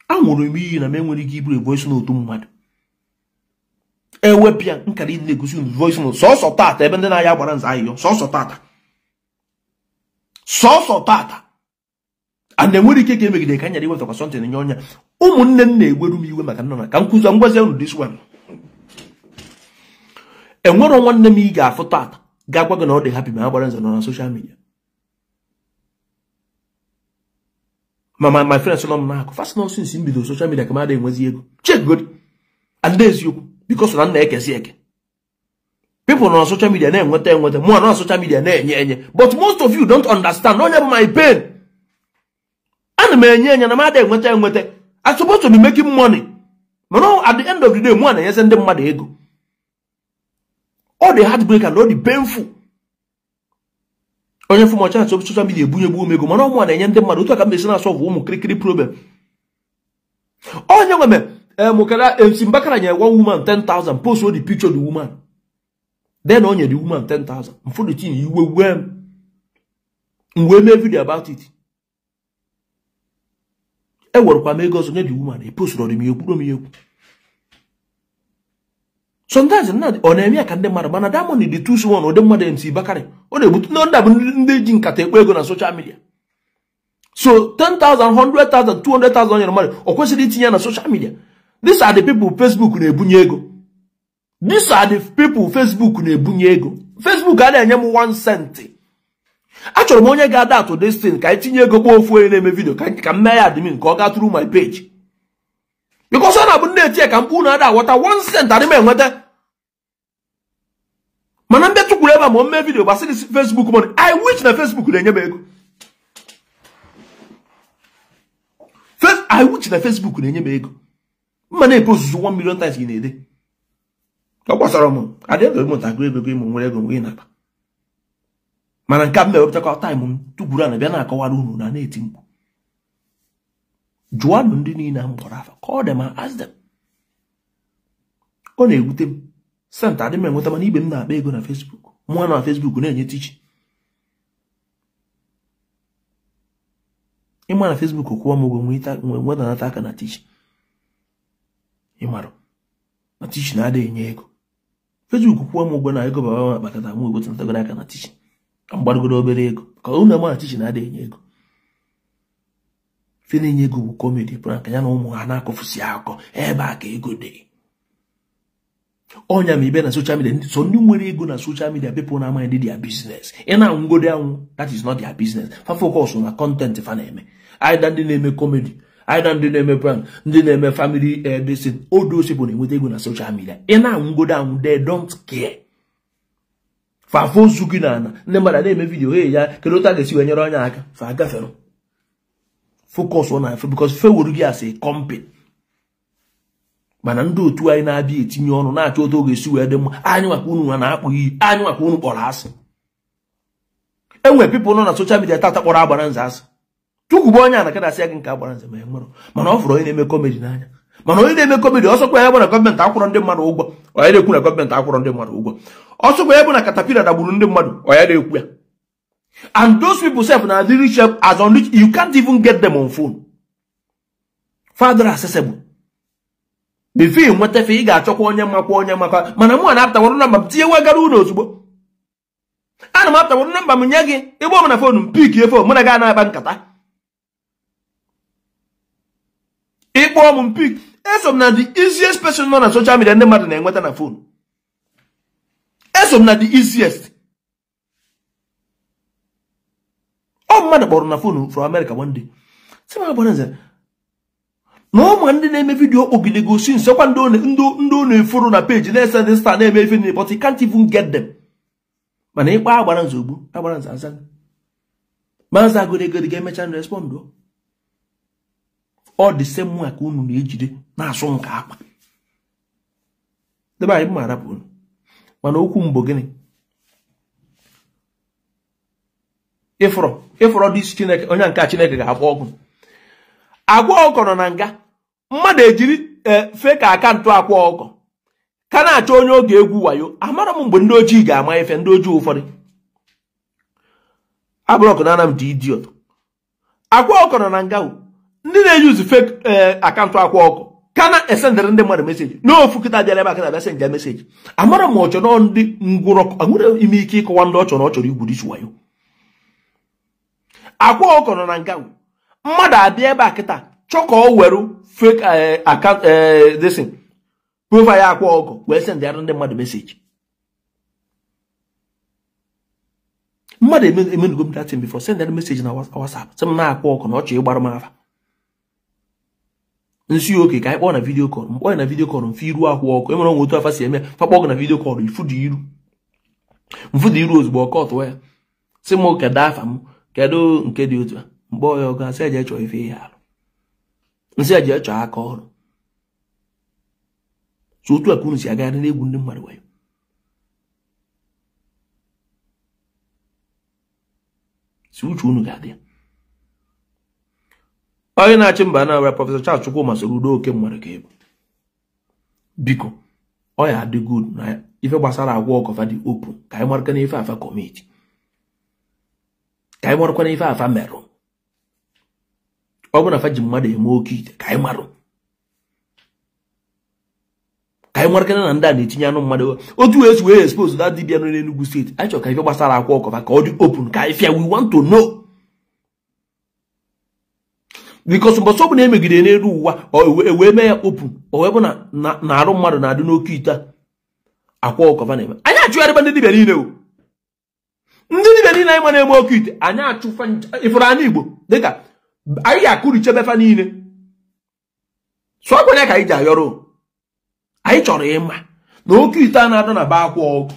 Anwụrụ m iyi na m enwere ike iburu voice note mmadụ ewepịa nkara ịdị na-egosi unu voice note sọsọ tata ebe ndị na-aya gbara nza ahịhịa sọsọ tata sọsọ tata and enwere ike ka emegide ka nyere iwetakwa something nye ọnya ụmụnne m na-egweru m iwe maka nna ka m kụzi ngwazi unu this one. Enwere nwanne m ị ga-afụ tata ga-agwa gị na ọ dị happy ma agbara nza nọ na social media. My friends nọ m n'akụ fast nonsense m bido social media ka m adịghị enwezi ego check good and eziokwu because na nna ekezi eke people nọ na social media na-enweta enweta mụ nọ na social media na-enye enye but most of you don't understand onye bụ my pain. Ana m enye enye na m adịghị enweta enweta I'm supposed to be making money mana at the end of the day mụ na-enyezi ndị mmadụ ego. All the heartbreak and all the painful onye fụmọcha na social media ebunye gbuo m ego mana ọmụ na-enye ndị mmadụ otu aka m esi na-asọvụ ụmụ kirikiri problem. Onye nwe m mụkara MC Mbakara nyere one woman 10,000 post the picture the woman then onye the woman 10,000 mfụ the thing iwe wee m wee mee video about it. E werekwa m ego ọzọ nye the woman e postụrụ m ya ekwuru m ya ekwu. Sometimes ọ na-eme ya ka ndị mmadụ mana that money dị too small ụdị mmadụ MC Bakari ọ na-ebute ndị bụ ndị ji nkata ekpo ego na social media. So 10,000, 100,000, 200,000 nyere mmadụ ọ kwesịrị itinye ya na social media. These are the people Facebook na-ebunye ego. These are the people Facebook na-ebunye ego. Facebook a na-enye m 1 cent. Achọrọ m onye ga-ada atụ this thing ka itinye ego kpọọ ofu onye na-eme video ka m mee ya admin ka ọ gaa through my page. Because ọ na-abụ ndị etie ka mkpu na-ada aghọta 1 cent adị m enweta. Mana ndị tụkwuru ebe a ma o mee vidio gbasịrị Facebook money. I wish na Facebook na-enye m ego. I wish na Facebook na-enye m ego. Mma na-epozuzu 1 million times gị na-ede. Ọ gbasara m adị ego m nta ego ego nwere ego mgbe ị na-akpa. Mana nke a m na-ewepụtakwa taịm m tụkwuru a na-abịa na-akọwara unu na na-eti mkpu. Jụanụ ndị niile m kpọrọ afa, call them and ask them. Ọ na-ewute m senta adị m enweta, mana ibe m na-akpa ego na Facebook, mụa na Facebook na-enye tichi. Ịma na Facebook kwụọ m ụgwọ nwetanata aka na tichi. Ịmarụ na tichi na-adịghị enye ego. Facebook kwụọ m ụgwọ na ego baba m akpakọta m wetanatagoro aka na tichi ka m gbarugoro obere ego, ka unu ama na tichi na-adịghị enye ego. Fe na-enye ego bụ kọmedi prank ya na ụmụ ha na-akọfusi akọ ebe a ka ego dị. Ọnya ma ibe na social media, so ndị nwere ego na social media people na-amaghị ndị their business. Ị na-anwụgodi anwụ, that is not their business. Fa focus na content fa na-eme. Either ndị na-eme comedy, either ndị na-eme prank, ndị na-eme family this all those people na-enweta ego na social media. Ị na-anwụgodi anwụ, they don't care. Fa fozu gị na ana ndị mmadụ na-eme vidio hey ya kedu otu a ga-esi wee nyere onye aka, fa agafere. Focus on ife because fe wuru gị as a company. Mana ndị otu anyị na-abịa etinye ọnụ na-achọ otu oge esi wee dị mma, anyị maka unu nwa na-akpụ iyi, anyị maka unu kpọrọ asị. Enwere people nọ na social media tata kpọrọ agbara nze asị. Tukwugbo onye a na kada asị ya gị nke agbara nze ma enwere. Mana ọ fụrụ onye na-eme kọmedi n'anya. Mana onye na-eme kọmedi ọsọkwa ya bụ na gọọmenti akwụrọ ndị mmadụ ụgwọ, onye na-ekwu na gọọmenti akwụrọ ndị mmadụ ụgwọ. Ọsọkwa ya bụ na katapila dagburu ndị mmadụ, onye na-ekwu ya. And those people self na adị rich as on rich, you can't even get them on phone. Father accessible. Before nweta fe ị ga-achọkwa onye makwa onye makwa, mana mụ na-apụtawara nọmba m tinye wegara unu ozugbo. Ana m apụtawara nọmba m nye gị, ịgba m na fon m pik efo mụ na gị na-akpa nkata. Ịkpọọ m pik, eso m na the easiest person nọ na social media ndị mmadụ na-enweta na fon. Eso m na the easiest. Ọ mmadụ kpọrọ na fon from America one day. Sị m agbara nze na ụmụ ndị na-eme vidiyo kpọgide gosi nsọkwa ndị ọ na-efuru na peji na-ese ndị star na-eme ife niile, but you can't even get them. Mana ịkpa agbara nze ogbu agbara nze aza maazị agụrụ ego dị ga-emecha respond. Ọ dị same nwa ka unu na-ejide na-asụ nke akwa debe anyị mma arapụ unu. Mana okwu mbụ gịnị ịfụrọ dị isi Chineke, onye nke Chineke ga-agba ọgwụ. Agwa ọkọ nọ na nga, mmadụ ejiri fake akaụntụ akwa ọkọ ka na-achọ onye oge egwu wayo. Amara m mgbe ndị ojii ga-ama ife, ndị ojii ụfọdụ abụrọkụ na anam dị idiot. Akwa ọkọ nọ na nga, ndị na-eyuzu fake akaụntụ akwa ọkọ ka na-esendere ndị mmadụ meseji n'ofu kịta bịara ebe a kịta bịa send meseji. Amara m ọchọ nọ ndị ngwụrọ nwere ime ike ịkọwa ndị ọ chọrọ ọ chọrọ igwu disi wayo. Akwa ọkọ nọ na nga, mmadụ abịa ebe a kịta chọ ka ọ were fake account this profile akwa ọkọ wee sendịara ndị mmadụ meseji. Mmadụ emenugo m that thing before, sendịara meseji na WhatsApp sị m na-akwa ọkọ na ọ chọ ịgbara m afa. Nsi oke ka anyị kpọọ na vidio kọl, mkpọ ya na vidio kọl mfe iru akwa ọkụ. Enwere onwe otu afa si eme fa kpọọ gị na vidio kọl ifu dị iru mfu dị iru ozugbo ọkọ tụọ ya sị m kedu afa m kedu nke dị otu a, mkpọ ya ọgụ asị eje chọọ ife ihe alụ, nsị eje chọọ aka ọrụ. So otu a ka unu si agagharị n'egwu ndị mmadụ wayo. Si uche unu ga-adị ya. Onye na-achị mba Anambra Prọfesọ Charles Chukwuma Soludo oke mmadụ ka ebu. Biko ọ ya adị good na ife gbasara agwa ọkọfa dị open ka anyị marakwa n'ife afa kọmiti, ka anyị marakwa n'ife afa merụ. Ọ bụ na fa ji mmadụ eme oke ite ka anyị marụ, ka anyị marakwa na ndị a na-etinye anụ mmadụ otu esi wee expose that dibịa nọ n'Enugu steeti. Anyị chọrọ ka ife gbasara akwa ọkọfa ka ọ dị open ka anyị fịa, we want to know. Because mbọsọ ọbụla emegide n'elu ụwa wee mee ya open, o wee bụ na arụ mmadụ na-adị n'oke ite akwa ọkọfa na-eme. Anyị achụgharịba ndị dibịa niile o, ndị dibịa niile anyị ma na-eme oke ite anyị achụfa ifụrụ anyị Igbo dịka anyị ga-akụrichebe fa niile. So akwanye ka anyị ji ayọrọ anyị chọrọ ịma na oke ite a na-adọ na be akwa ọkụ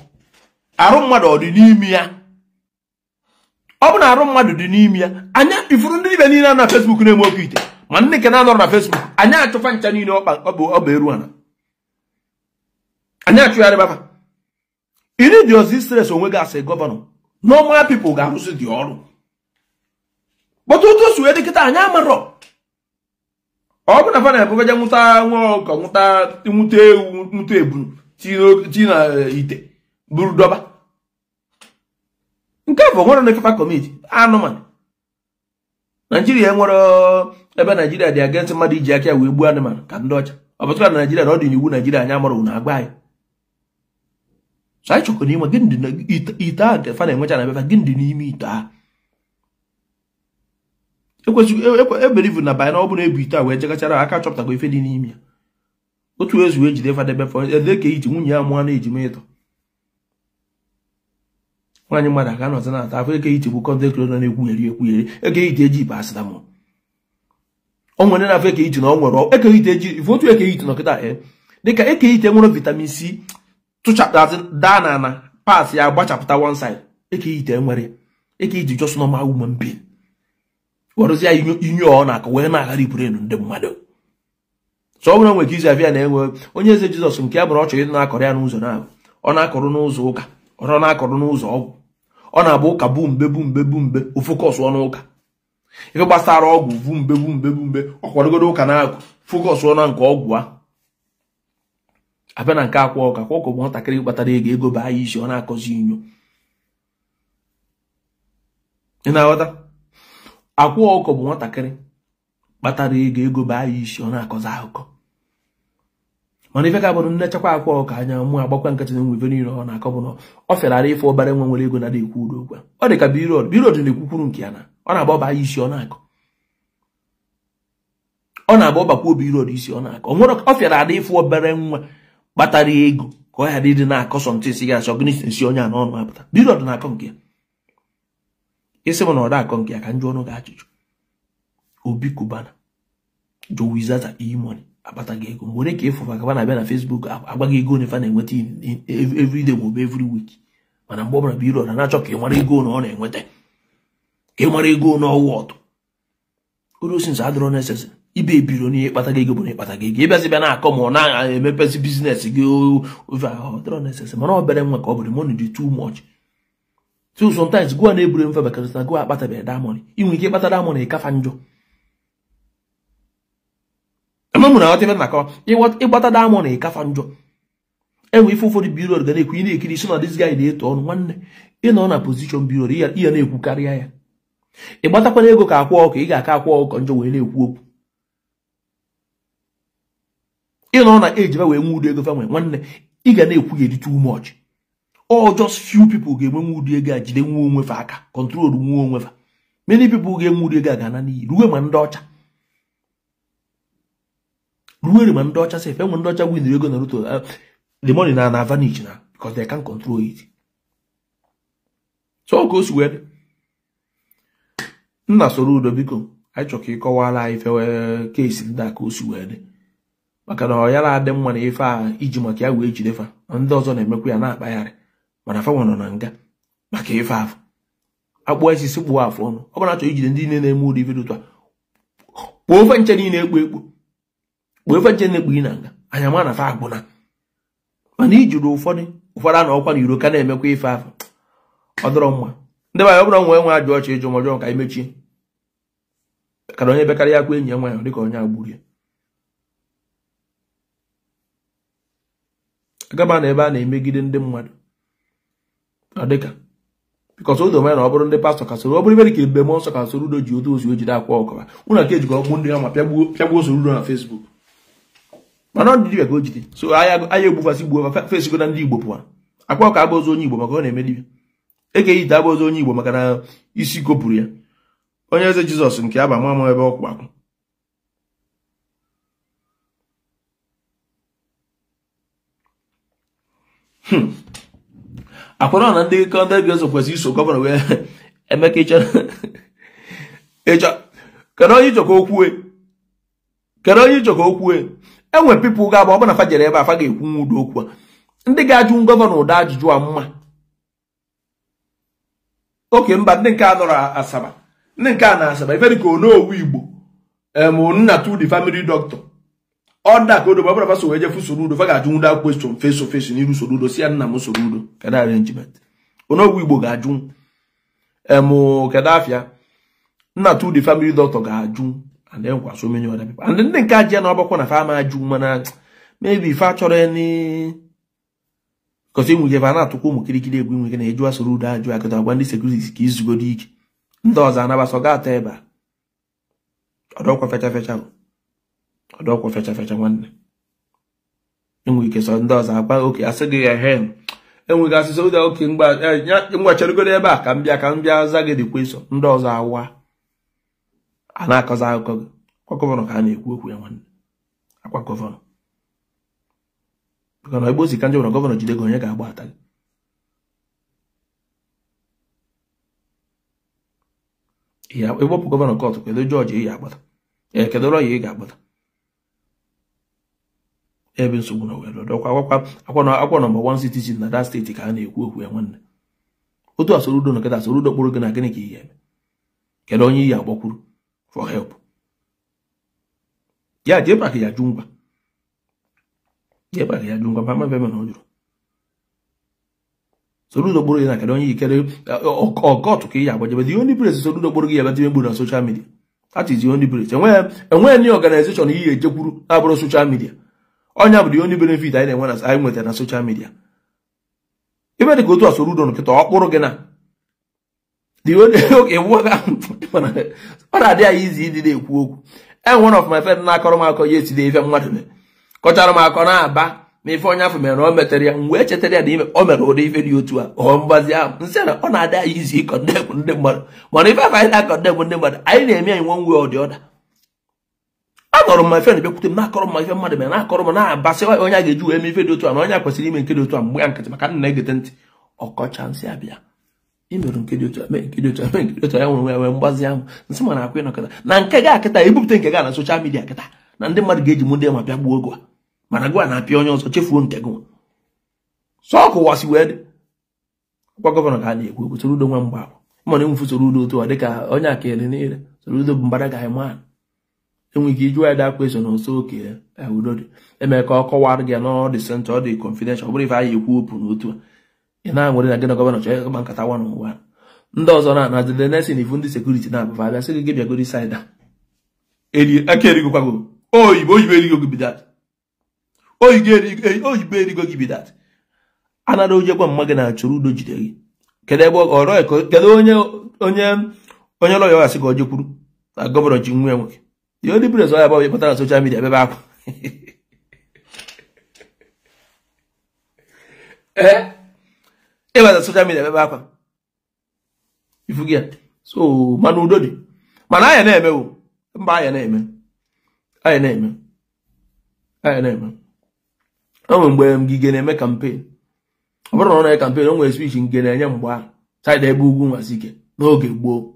arụ mmadụ ọ dị n'ime ya. Ọ bụ na arụ mmadụ dị n'ime ya, anya ifuru ndị dibịa niile na Facebook na-eme oke ite, ma ndị nke na-anọrọ na Facebook anyị achụfa ncha niile ọ bụ eru ana anyị achụgharị bafa. Iri dị ọzọ stress onwe gị asị gọvanọ, normal people ga-arụsị dị ọrụ. But otu o si wee dị kịta anyị amarọ. Ọ bụ na fa na-ebubeje nwụta nwa ọkụkọ, nwụta ewu, nwụta ebunu tinye na ite buru dọba. Nke bụ nwere na ifefa kọmiti anụmanụ. Naijiria nwere ebe Naijiria dị against mmadụ iji aka ya wee gbuo anụmanụ ka ndị ọcha. Ọ bụtara na Naijiria na ọ dị n'iwu Naijiria anyị amara unu agba anyị. So anyị chọkọrọ ịma gịnị dị na ite a nke fa na-enwecha na befa, gịnị dị n'ime ite a. Ekwesịghị ebelivu na banye na ọ bụrụ ebu ite a wee jegachara aka chọpụtago ife dị n'ime ya. Otu ezu wee jide fadebe fọ ede ka iji nwunye ya mụọ na ejima ịtọ. Nwaanyị mmadụ aka nọzi na-ata afọ. Eke ite bụ content creator na-ekwugheri ekwugheri. Eke ite eji ibe asịtamọ. O nwere na afọ eke ite na ọ nwere eke ite eji ife otu eke ite nọkịta dịka eke ite nwere vitamin C tụchapụtazi daa na ana pass ya gbachapụta one side. Eke ite nwere eke ite just normal woman being. Werụzi ya inyo ọ na-akọ wee na-aghara iburu ndị mmadụ. So ọ bụrụ nwere ka izi abịa na-enwe onye eze Jizọs nke ya bụrụ ọ chọrọ ịdị na-akọrọ ya n'ụzọ na ọ na-akọrọ n'ụzọ ụka, ọ na-akọrọ n'ụzọ ọgwụ, ọ na-abụ ụka bụ mbe bụ mbe bụ mbe ofokọs ọnụ ụka. Ife gbasara ọgwụ bụ mbe bụ mbe bụ mbe ọ kwadogodo ụka na-akụ fokọs ọnụ nke ọgwụ a. Abịa na nke akwa ọka, akwa ọkụ bụ nwatakịrị kpatara ego ego baa ya isi ọ na-akọzi inyo. Ị na-aghọta? Akwa ọkụ bụ nwatakịrị kpatara ego ego baa ya isi ọ na-akọzi akụkọ. Mana ife ka bụrụ nnechakwa akwa ọka anya mụ agbakwa nkịtị na nwe ife niile ọ na-akọ bụ na ọ fịara ife ọbara nwe nwere ego na ekwu udo okwu. Ọ dị ka birod birod na-ekwukwuru nke ya na ọ na-agba ọba ya isi ọ na-akọ. Ọ na-agba ọbakwa birod isi ọ na-akọ. Ọ nwere ọ fịara ada ife obere nwa kpatara ego ka ọ ghara ịdị na-akọ sọmtin si gasị ọgịnị si onye a n'ọnụ apụta. Birod na-akọ nke ya. Isi m na ọ da-akọ nke ya ka njụ ọnụ ga-ajụjụ. Obi Cubana, Jowizaza, E-Money akpataghị ego. Mgbe onye ka ịfụfa ka na-abịa na Facebook agbaghị ego onye fa na-enweta everyday maọbụ every week. Mana mgbe ọbụla birod na-achọ ka ị mara ego na ọ na-enweta, ka ị mara ego na ọwụ ọtụ. Orosinsi adịrọ necessary. Ibe ebiro n'ihe kpataghị ego bụ na ịkpataghị ego. Ịbịazi bịa na-akọ ma ọ na-emepezi biznes gị ofe ahụ ọ dịrọ necessary. Mana obere nwa ka ọ bụrụ money dị too much. So sometimes gụwa na-eburu mfe bekara na gụwa akpatabeghị that money. Ị nwere ike ịkpata that money ịkafa njọ. Ama mụ na aghọta ife na-akọwa ịgbata that money ịkafa njọ. Enwe ife ụfọdụ birod ga na-ekwu ị na-ekiri isi na this guy na-eto ọnụ nwanne ị nọ na position birod ihe na-ekwu karịa ya. Ị gbatakwana ego ka akwa ọkụ ị ga-aka akwa ọkụ njọ wee na-ekwu okwu. Ị nọ na age ba wee nwe ụdị ego fa nwe nwanne ị ga na-ekwu ya too much. All just few people ga-enwe ụdị ego a jide nwe onwe fa aka control nwe onwe fa. Many people ga-enwe ụdị ego a ga-ana n'iyi ruwe ma ndị ọcha. Ruwe ma ndị ọcha sef enwe ndị ọcha win ego na ruto the money na na vanish na because they can't control it. So ka o si wee dị. Nna soro udo biko anyị chọrọ ka ị kọwara anyị fewe keesi ndị a ka o si wee dị. Maka na ọ yara adị mma na ife a iji maka ya wee jide fa ndị ọzọ na-emekwa ya na-akpagharị mana fa nọ na nga maka ife afọ akpụọ isi si kpụọ afọ ọnụ. Ọ bụrụ na achọrọ ijide ndị niile na-eme ụdị ife dị otu a kpụọ ofe nche niile ekpo ekpo kpụọ ofe nche na-ekpu na nga anya ma na fa agbụna. Mana ijiri ụfọdụ ụfọdụ a na ọkwa na iro ka na-emekwa ife afọ ọ dọrọ mma. Ndị be anyị ọ bụrụ nwe nwe ajụ ọchị ịjụ mọjọọ ka anyị mechie kara onye bekarị akwa enyi ya nwaanyị dịka onye agburu ya. Agaba na ebe a na-emegide ndị mmadụ ọ dịka because o dome na ọ bụrụ ndị pastọ ka soro ọ bụrụ ibere ka ebe mmụọ nsọ ka soro udo ji otu osi ejide akwa ọkọba ụnụ aka ejikọ ọkpụ ndị ha ma pịagbuo soro udo na Facebook. Mana ọ dị dibịa ka o jide so anya egbufasị gbuo fesigo na ndị Igbo pụwa. Akwa ọka abụ ọzọ onye Igbo maka ọ na-eme dibịa. Eke ite abụ ọzọ onye Igbo maka na isi kopụrụ ya. Onye eze Jizọs nke aba ma ama ebe ọ kwụ akwụ. Akwara na ndị kọnta ga-eso kwesịrị iso gọvanọ wee emeka ịchọ kedu onye ịchọ ka o kwue Kedu onye ịchọ ka o kwue? Enwe pipụl ga-agba ọbụna fa jere ebe a fa ga-ekwu nwa ụdị okwu a. Ndị ga-ajụ gọvanọ ụdị ajụjụ a mma. Oke mba, ndị nke a nọrọ Asaba, ndị nke a na Asaba ife dịka Onowu Igbo, nna tu the family doctor, ọda ka odo ọbụla fa so wee jefu Soludo, fa ga-ajụ nwuda question face to face n'iru Soludo, si ya nna m Soludo, kedu arrangement? Onowu Igbo ga-ajụ, kedu afịa? Nna tu the family doctor ga-ajụ, and then kwa so many other people. And ndị nke a na ọgbakọ na fa ama ajụ, mana maybe ife achọrọ any because enwe ike fa na-atụkwa ụmụ kirikiri egwu, enwe ike na-eju Soludo ajụ akụta agwa ndị security ka izugodo ike. Ndị ọzọ anabasọ ga-ata ebe a. Ọdọkwa fecha fecha, ọdọkwa fecha fecha nwanne. Enwe ike sọ ndị ọzọ agwa oke asị gị ehe, enwe ike asị Soludo oke ngwa cheregodo ebe a ka m bịa za gị the question. Ndị ọzọ awa a na-akọzi akụkọ gị. Akwa gọvanọ ka a na-ekwu okwu ya nwanne. Akwa gọvanọ. Maka na ebe o si ka njọ na gọvanọ jide gị, onye ga-agba ata gị. Ịgbapụ gọvanọ kọtụ, kedu jọji ị ga-agbata? Kedu lọya ị ga-agbata? Ebe nsogbu na were dọkwa akwa nọmba 1 citizen na that steeti ka a na-ekwu okwu ya nwanne. Otu a Soludo na kịta Soludo kpụrụ gị na gịnị ka ị ga-eme? Kedu onye ị ga-agbakwuru for help? Ya jee pak ya jụ ngwa. Jee pak ya jụ ngwa ma mebe na ọ jụrụ. Soludo kpụrụ gị na kedu onye ikere ọkọtụ ka ị ga-agbajebe? The only place Soludo kpụrụ gị ya bịa mgbu na social media. That is the only place. Enweghị any organization ị ga-ejekwuru na-abụrụ social media. Onye bụ the only benefit anyị na-enwe na anyị nwetara na social media. Ibe dị ka otu a Soludo nkịta ọ kpụrụ gị na the only okay ọ na-adị anyị izi ịdị na-ekwu okwu. And one of my friends na-akọrọ m akọ yesterday ife mmadụ mere. Kọchara m akọ na-aba na ife onye afọ mere na o metere ya, mgbe echetara ya na ime o mere ụdị ife dị otu a, ọ mgbazi ahụ. Nsị na ọ na-adị anyị izi ịkọndemụ ndị mmadụ, mana ife afọ anyị na-akọndemụ ndị mmadụ, anyị na-eme anyị one way or the other. Anọrọ m my friend bịakwute m na-akọrọ m ife mmadụ mere, na-akọrọ m na-abasị onye a ga-eji wee mee ife dị otu a na onye a kwesịrị ime nke dị otu a, mgbe ya nkịtị maka nna na-egete ntị ọkọcha nsị abịa. Imerụ nke dị otu a, mee nke dị otu a, mee nke dị otu a, ya nwere wee mgbazi ahụ. Nsị mana akwa ịnọkọta na nke ga akịta ebupụta nke ga na social media kịta na ndị mmadụ ga-eji mụ ndị ma bịa gbuo oge a, mana gwa na-apịa onye ọzọ chefuo nke gị. Sọ ka ụwa si wee dị. Akwa gọvanọ ka a na-ekwu okwu Soludo nwa mgbe ahụ. Mana enwefu Soludo otu a dịka onye akele niile. Soludo bụ mbara ga man. Enwe ike iju ya da question ọsọ oke udo dị. Eme ka ọ kọwara gị na ọ dị sentị, ọ dị confidential, ọ bụrụ ife anyị ekwu open n'otu a. Ị na-anwere na gị na gọvanọ chọrọ ịgba nkata one on one. Ndị ọzọ na the next thing ifu ndị sekuriti na-abụfa abịa sị gị gị bịagodi side a. Aka erigokwago. Oyibo erigo gị bidat. Oyibo erigo gị bidat. Anara oje gwa mma gị na Soludo jide gị. Kedu ebe ọrọ kedu onye onye onye lọya ọ asị ka o jekwuru na gọvanọ ji nwa ya nwoke. The only place ọ ya bụ ịpụta na social media ebe akwa. Ịbata social media ebe akwa. Ifu gị ya. So mana udo dị. Mana anya na-eme o. Mba anya na-eme. Anya na-eme. Anya na-eme. O nwere mgbe Ngige na-eme campaign. Ọ bụrụ na ọ na-eme campaign, o nwere speech Ngige na-enye mgbe ahụ. Side ebe ugwu Nwazike n'oge gboo.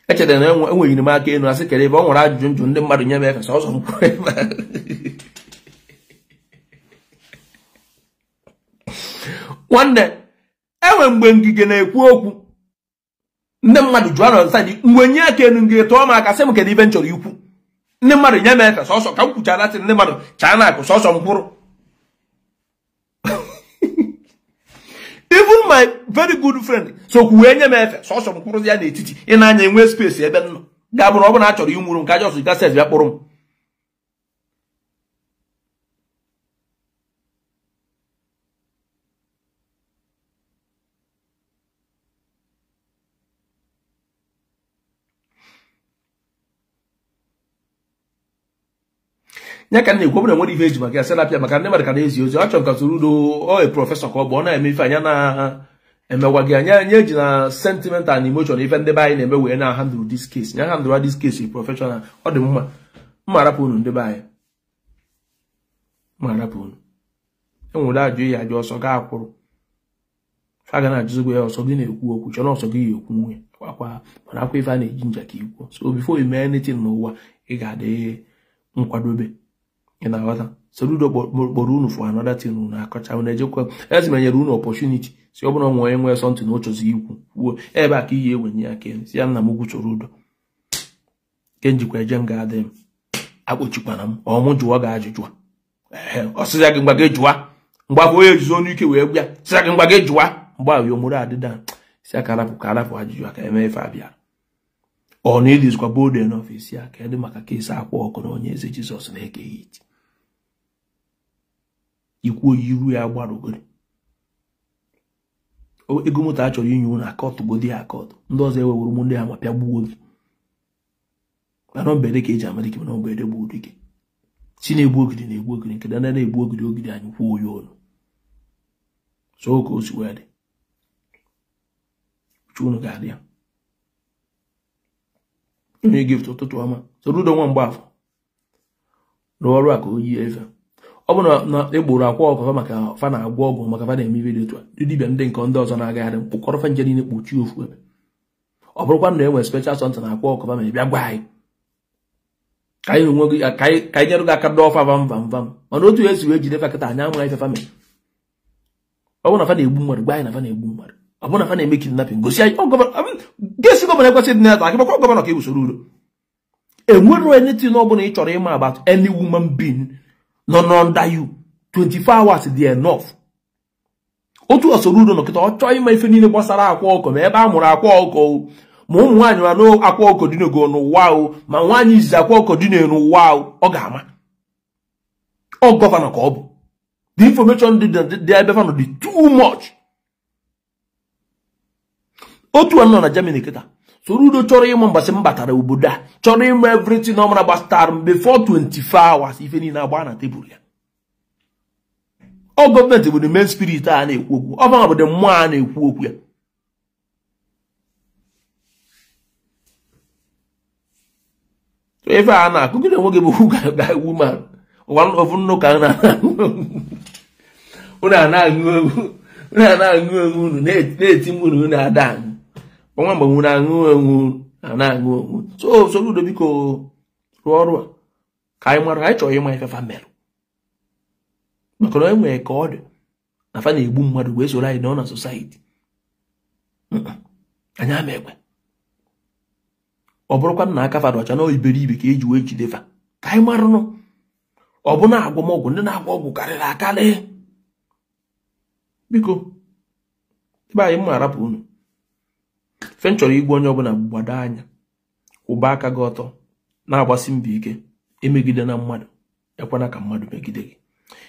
Echetara na enweghị m aka elu asị kere ebe ọ nwere ajụjụ njụ ndị mmadụ nye m efe sọsọ m kwuru ebe a. Nwanne, enwe mgbe Ngige na-ekwu okwu ndị mmadụ jụọ na nsị mgbe nye aka elu Ngige tụọ m aka sị m kedu ibe m chọrọ ikwu. Ndị mmadụ nye m efe sọsọ ka m kwuchara sị ndị mmadụ chaa na akụ sọsọ m kwuru. Even my very good friend so kwuo nye m efe sọsọ m kwụrụzi ya n'etiti ị na-anya enwe space ebe m nọ ga-abụrụ ọ bụrụ na a chọrọ inwuru m ka ajọsụ gaset bịa kpụrụ m. Ya ka na-ekwu ọbụla nwere ife eji maka ya selapịa maka ndị mmadụ ka na-ezi ozi. Ọ chọrọ ka Soludo ọ prọfesọ ka ọ bụ ọ na-eme ife anya na-emegwa gị anya nye eji na sentiment and emotion ife ndị be anyị na-eme wee na handle this case. Nya handle this case professional ọ dị mma. Mma arapụ unu ndị be anyị. Mma arapụ unu. Enwere ajụ ya ajụ ọsọ gaa akwụrụ. A ga na-ajụzikwa ya ọsọ gị na-ekwu okwu chọrọ ọsọ gị ya ekwu nwunye akwa mana akwa ife a na-eji nja ka ikwu. So before you mee anything n'ụwa ị ga-adị nkwadobe. Ị na-aghọta? Soludo kpọrọ unu for another thing unu akọcha unu ejekwa ezi menyere unu opportunity si ọ bụrụ na nwee nwee something na ọ chọzi ikwu kwuo ebe a ka iyi ewenye ya ka si ya nna m ugwu Soludo ke njikwa eje nga adị m akpọchikwana m ọ mụ jụọ gị ajụjụ a ọ sịza gị ngwa gị jụa mgbe afọ onye ejizo ọnụ ike wee gwa sịza gị ngwa gị jụa mgbe ahụ omuru adịda si aka arapụ ka arapụ ajụjụ aka eme ife abịa ọ na edizikwa bold enough esi aka dị maka kesi akwa ọkụ na onye eze Jizọs na-eke ya iti ikwuo iru ya gbarụgoro ego moto a chọrọ inye unu akọtụgodi ya akọtụ ndị ọzọ ewewere ụmụ ndị ha ma pịa gbuo gị mana mgbede ka eji amadike mana mgbede gbuo dike si na-egbu ogidi na-egbu ogidi nke na na-egbu ogidi ogidi anyị kwuo ya ọnụ so ka o si wee dị uche unu ga-adị ya onye gift ụtụtụ ọma Soludo nwa Mgbafọ rụọ ọrụ a ka o yie efe ọ bụ na egboro akwa ọkụ maka fa na-agwọ ọgwụ maka fa na-eme ife dị otu a ndị dibịa ndị nke ndị ọzọ na-agagharị mkpụkọrọ fa nje niile kpuchie ofu ebe ọ bụrụkwa na e nwere special something na akwa ọkụ ma bịa gwa anyị ka anyị onwe gị ka anyị nyere gị aka dọọ fa vam vam vam mana otu esi wee jide fa kịta anyị amaghị ife fa mere ọ bụrụ na fa na-egbu mmadụ gwa anyị na fa na-egbu mmadụ ọ bụrụ na fa na-eme kidnapping gosi anyị gesi gọvanọ ekwesịghị dị na-ata akịbakwa gọvanọ ka e usoro udo enwero anything ọ bụla ị chọrọ ịma about any woman being nọ under you 24 hours dị enough. Otu Soludo nọkịta ọ chọọ ịma ife niile gbasara akwa ọkụ ma ebe a mụrụ akwa ọkụ ma ụmụ nwaanyị ma akwa ọkụ dị n'ogo n'ụwa o ma nwaanyị izizi akwa ọkụ dị n'ụwa o ọ ga-ama ọ gọvanọ ka ọ bụ the information dị ebe fa nọ dị too much. Otu a nọ na Germany kịta Soludo chọrọ ịma mgbasị m batara obodo a chọrọ ịma everything ọ mara gbasara m before 24 hours ife niile agba na tebụl ya. Ọ gọọmenti bụ the main spirit a na-ekwu okwu ọ bụ the mmụọ a na-ekwu okwu ya. Ife a na-akụgide onwe gị bụ woman ofu nnụ ka unu na-aṅụ onwe unu na-eti mkpu na unu ada aṅụ ọnwa mgbe unu aṅụ onwe unu na-aṅụ onwe. So Soludo biko rụọ ọrụ a ka anyị mara anyị chọrọ ịma ife fa merụ maka na e nwere ka ọ dị na fa na-egbu mmadụ wee soro anyị nọ na society anyị ama ekwe ọ bụrụkwa na aka fa dị ọcha na iberibe ka eji wee jide fa ka anyị marụnụ ọ bụ na agwọmọgwụ ndị na-agwọ ọgwụ karịrị akarị. Biko ebe anyị mma arapụ unu fe chọrọ igwe onye ọbụla gbado anya kwụba aka gị ọtọ na-agbasi mbọ ike emegide na mmadụ ekwana ka mmadụ megide gị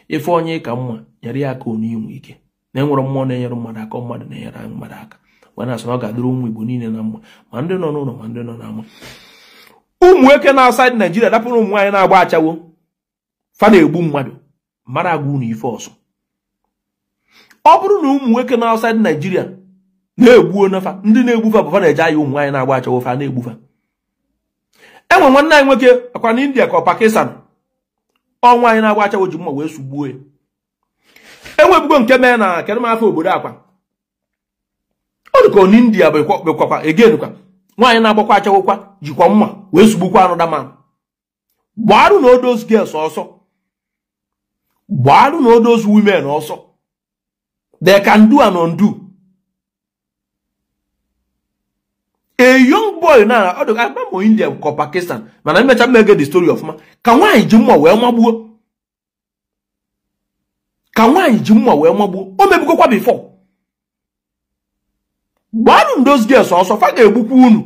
ife onye ka mma nyere ya aka onu inwe ike na enwere mmụọ na-enyere mmadụ aka mmadụ na-enyere mmadụ aka wee na-asị na ọ ga-adịrị ụmụ Igbo niile na mma ma ndị nọ n'ụlọ ma ndị nọ n'ama. Ụmụ nwoke na outside Nigeria dapụrụ ụmụ nwaanyị na-agba achawo fa na-egbu mmadụ mara agwa unu ife ọzọ. Ọ bụrụ na ụmụ nwoke na outside Nigeria na-egbu onefa ndị na-egbufa bụ fa na-eje ahịa ụmụ nwaanyị na-agba achawo fa na-egbufa. Enwe nwanne anyị nwoke akwa na India ka ọ Pakistan ọ nwaanyị na-agba achawo ji mma wee sugbuo ya. Enwebugo nke mee na kedu m afọ obodo akwa ọ dị ka India bụkwakwa again kwa nwaanyị na-agbakwa achawokwa jikwa mma wee sugbukwa another man. Gbarụ na those girls ọsọ gbarụ na those women ọsọ they can do and undo. A young boy na ọ dị ka ma India ka Pakistan mana mmecha mmege the story of ma ka nwaanyị ji mma wee magbuo ka nwaanyị ji mma wee magbuo o mebugokwa before. Gbarụ those girls ọsọ fa ga-egbukwa unu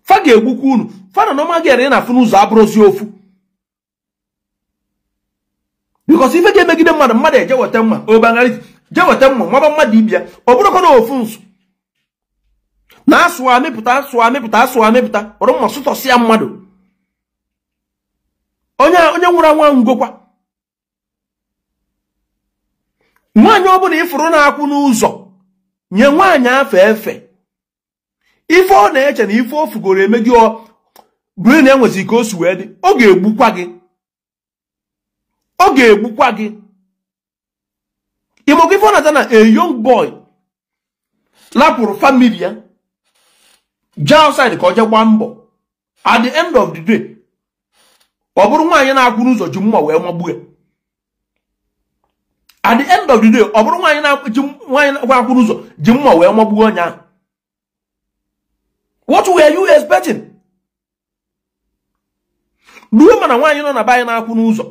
fa ga-egbukwa unu fa na normal girl ị na-afụ n'ụzọ abụrụzi ofu because ife ga-emegide mmadụ mmadụ eje weta mma obangarị je weta mma nwaba mmadụ ibia ọ bụrụkwa na ofu nsu na asụ amịpụta asụ amịpụta asụ amịpụta ọrụ mma sụtọsịa mmadụ onye onye nwụrụ anwụ ngokwa. Nwaanyị ọbụla ịfụrụ na-akwụ n'ụzọ nye nwaanyị afọ efe ife ọ na-eche na ife o fugoro eme gị ọ bụrụ na enwezi ka o si wee dị ọ ga-egbukwa gị ọ ga-egbukwa gị. Ịmụkwa ife ọ na-ata na a young boy lapụrụ family ya jee outside ka ọ jee gbaa mbọ. At the end of the day, ọ bụrụ nwaanyị na-akwụ n'ụzọ ji mma wee magbuo ya. At the end of the day, ọ bụrụ nwaanyị na-akwụ n'ụzọ ji mma wee magbuo onye ahụ. What were you expecting? Ruo mana nwaanyị nọ na be anyị na-akwụ n'ụzọ.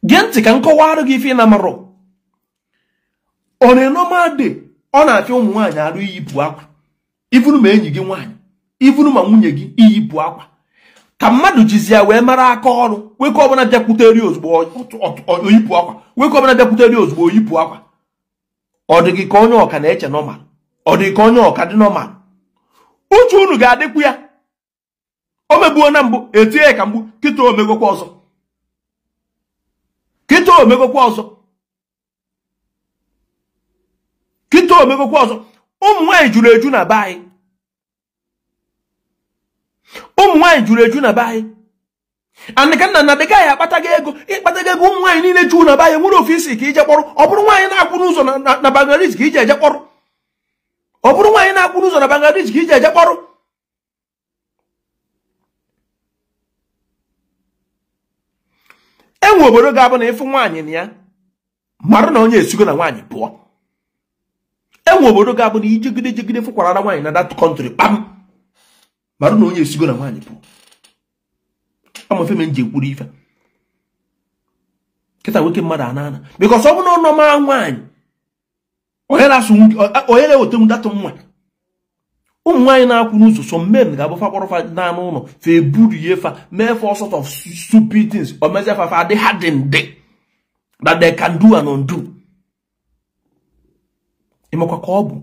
Gee ntị ka m kọwara gị ife ị na-amarọ. On a normal day, ọ na-afịa ụmụ nwaanyị arụ iyipụ akwa. Ifuru ma enyi gị nwaanyị, ifuru ma nwunye gị iyipụ akwa. Ka mmadụ jizi ya wee mara aka ọrụ, nwoke ọbụla bịakwutere ozugbo oyipụ akwa, nwoke ọbụla bịakwutere ozugbo oyipụ akwa. Ọ dị gị ka onye ọka na-eche normal, ọ dị ka onye ọka dị normal. Uche unu ga-adịkwu ya. O megbuo na mbụ, etinye ya ka mgbu, kịta omegokwa ọzọ. Kịta omegokwa ọzọ. Kịta omegokwa ọzọ. Ụmụ nwaanyị juru eju na be anyị. Ụmụ nwaanyị juru eju na be anyị. And ka nna na dị ya akpatago ego, ịkpatago ego ụmụ nwaanyị niile juru na be anyị nwere ofisi ka ije kpọrọ. Ọ bụrụ nwaanyị na-akwụ n'ụzọ na Bangladesh ka ije eje kpọrọ. Ọ bụrụ nwaanyị na-akwụ n'ụzọ na Bangladesh ka ije eje kpọrọ. Enwe obodo ga-abụ na ịfụ nwaanyị na ya mara na onye esigo na nwaanyị pụọ. Enwe obodo ga-abụ na ijegide jegide fụkwara nwaanyị na that country kpam, mara na onye esigo na nwaanyị pụọ. Amafe m nji ekwuru ife kịta nwoke mmadụ anana because ọ bụ na ọnọ ma nwaanyị onye na-asụ onye na-eweta m datụ nwa. Ụmụ nwaanyị na-akwụ n'ụzọ, some men ga-abụ fa kpọrọ fa n'anụ ụlọ fa eburie fa mee for all sort of stupid things or mezie fa fa adị hardened that they can do and undo. Ịmakwa ka ọ bụ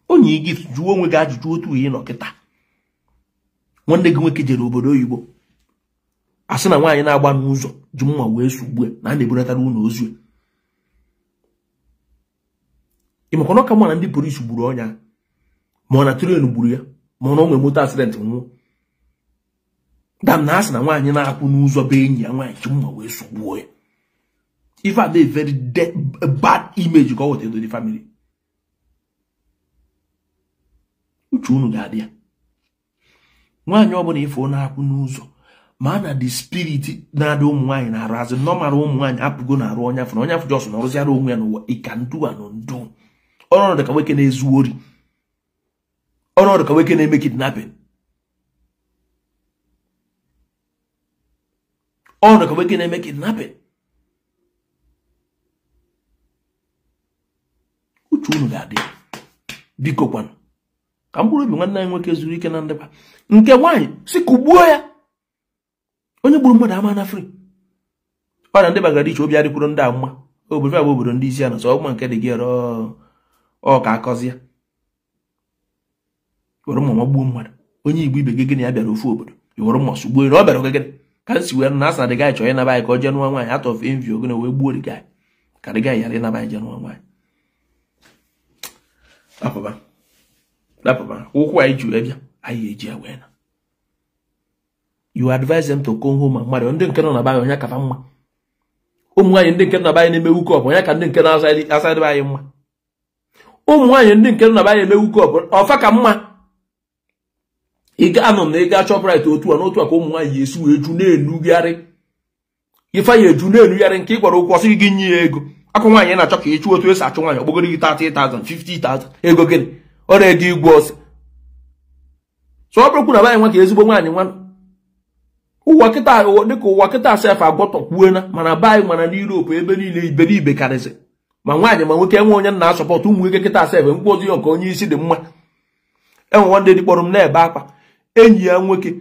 onye gift jụọ onwe gị ajụjụ otu ihe nọ kịta. Nwanne gị nwoke jere obodo oyibo, asị na nwaanyị na-agba n'ụzọ ji mma wee sugbue na a na-eburatara ụlọ ozu ya. Ịmakwa na ọka mma na ndị polisi gburu ọnya, ma ọ na tren gburu ya, ma ọ na o nwere moto accident nwụọ. Dam na asị na nwaanyị na-akwụ n'ụzọ be enyi ya nwaanyị ji mma wee sugbuo ya. Ife a very bad image ka ọ wetara to the family. Uche unu ga-adị ya. Nwaanyị ọbụla ife ọ na-akwụ n'ụzọ ma na the spirit na-adị ụmụ nwaanyị na-arụ azụ nọmara ụmụ nwaanyị apụgo na-arụ onye afọ na onye afọ jọsọ na ọrụziara onwe ya n'ụwa. Ịka ndu a ndu ọnọdụ ka nwoke na-ezu ori, ọnọdụ ka nwoke na-eme kidnapping, ọnọdụ ka nwoke na-eme kidnapping. Uche unu ga-adị. Biko kwanụ ka mkpụrụ obi nwanne anyị nwoke zuru ike na ndịkwa nke nwaanyị si kugbuo ya. Onye gburu mmadụ ama na free. Ọ na ndị Bangladesh obi adịkwuru ndị a mma. Obodo a bụ obodo ndị isi ya na sọ ọgma nke dị gị ọ ka akọzi ya were mma gbuo mmadụ. Onye Igbo ibe gị gịnị ya bịara ofu obodo were mma sugbuo ya na ọ bịara oge gịnị ka m si wee na asa dị gaị chọọ ịnaba anyị ka ọ jee nụọ nwaanyị out of envy ogene wee gbuo dị gaị ka dị gaị ghara ịnaba anyị jee nụọ nwaanyị. Dapụba dapụba ụkwụ anyị ji wee bịa anyị eji ya wee na. You advise them to come home and marry. Ndị nke nọ na be anyị onye kafa mma. Ụmụ nwaanyị ndị nke nọ na be anyị na-eme hookup onye ka ndị nke nọ outside be anyị mma. Ụmụ nwaanyị ndị nke nọ na be anyị eme hookup ọfa ka mma. Ị ga-anọ na ị ga Shoprite otu a n'otu a ka ụmụ nwaanyị esi wee ju na-enugharị ife ya eju na-enugharị nke ị gwara okwu ọsị gị nye ya ego. Akụ nwaanyị na-achọ ka ị chụọ otu esi achụ nwaanyị ọgbogoro gị 30,000 50,000 ego gịnị ọ na-ego igwe ọsị. So ọ bụrụkwu na be anyị nwa ka ezigbo nwaanyị nwa ụwa kịta dịka ụwa kịta sef agwọtọkwuena mana be anyị mana n'Europe ebe niile iberibe karịsị ma nwaanyị ma nwoke enwe onye na-asọpọtụ ụmụ nwoke kịta sef mkpu ozi nke onye isi dị mma. Enwe nwanne dị kpọrọ m na-ebe akwa enyi ya nwoke.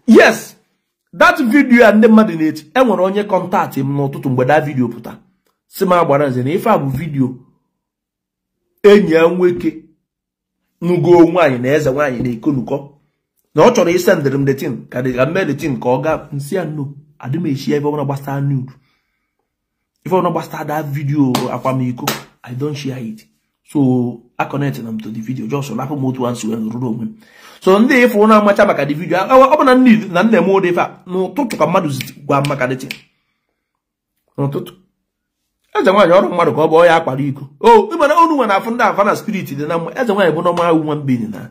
Yes, that video a ndị mmadụ na-eti enwere onye kọntaktị m n'ụtụtụ mgbe that video pụta si m agbara nze na ife a bụ vidio enyi ya nwoke nugo nwaanyị na eze nwaanyị na-ekonukọ na ọ chọrọ isendịrị m the thing ka dị ka mee the thing ka ọ gaa nsị ya no adị m eshi ebe ọbụla gbasara nude ife ọbụla gbasara that video akwamiko I don't share it. So I connect them to the video just lapụ m otu ansụ wee rụrụ onwe m. So ndị ịfụ na-amacha maka the video, ọ bụ na nne m ụdị ife a n'ụtụtụ ka mmadụ gwa m maka dịtị n'ụtụtụ. Eze nwaanyị ọrụ mmadụ ka ọ bụ ọ ya akwara iko. O ịmana onu nwe na-afụ ndị afa na spirit dị na mma. Eze nwaanyị bụ nọma awụ nwa mbini na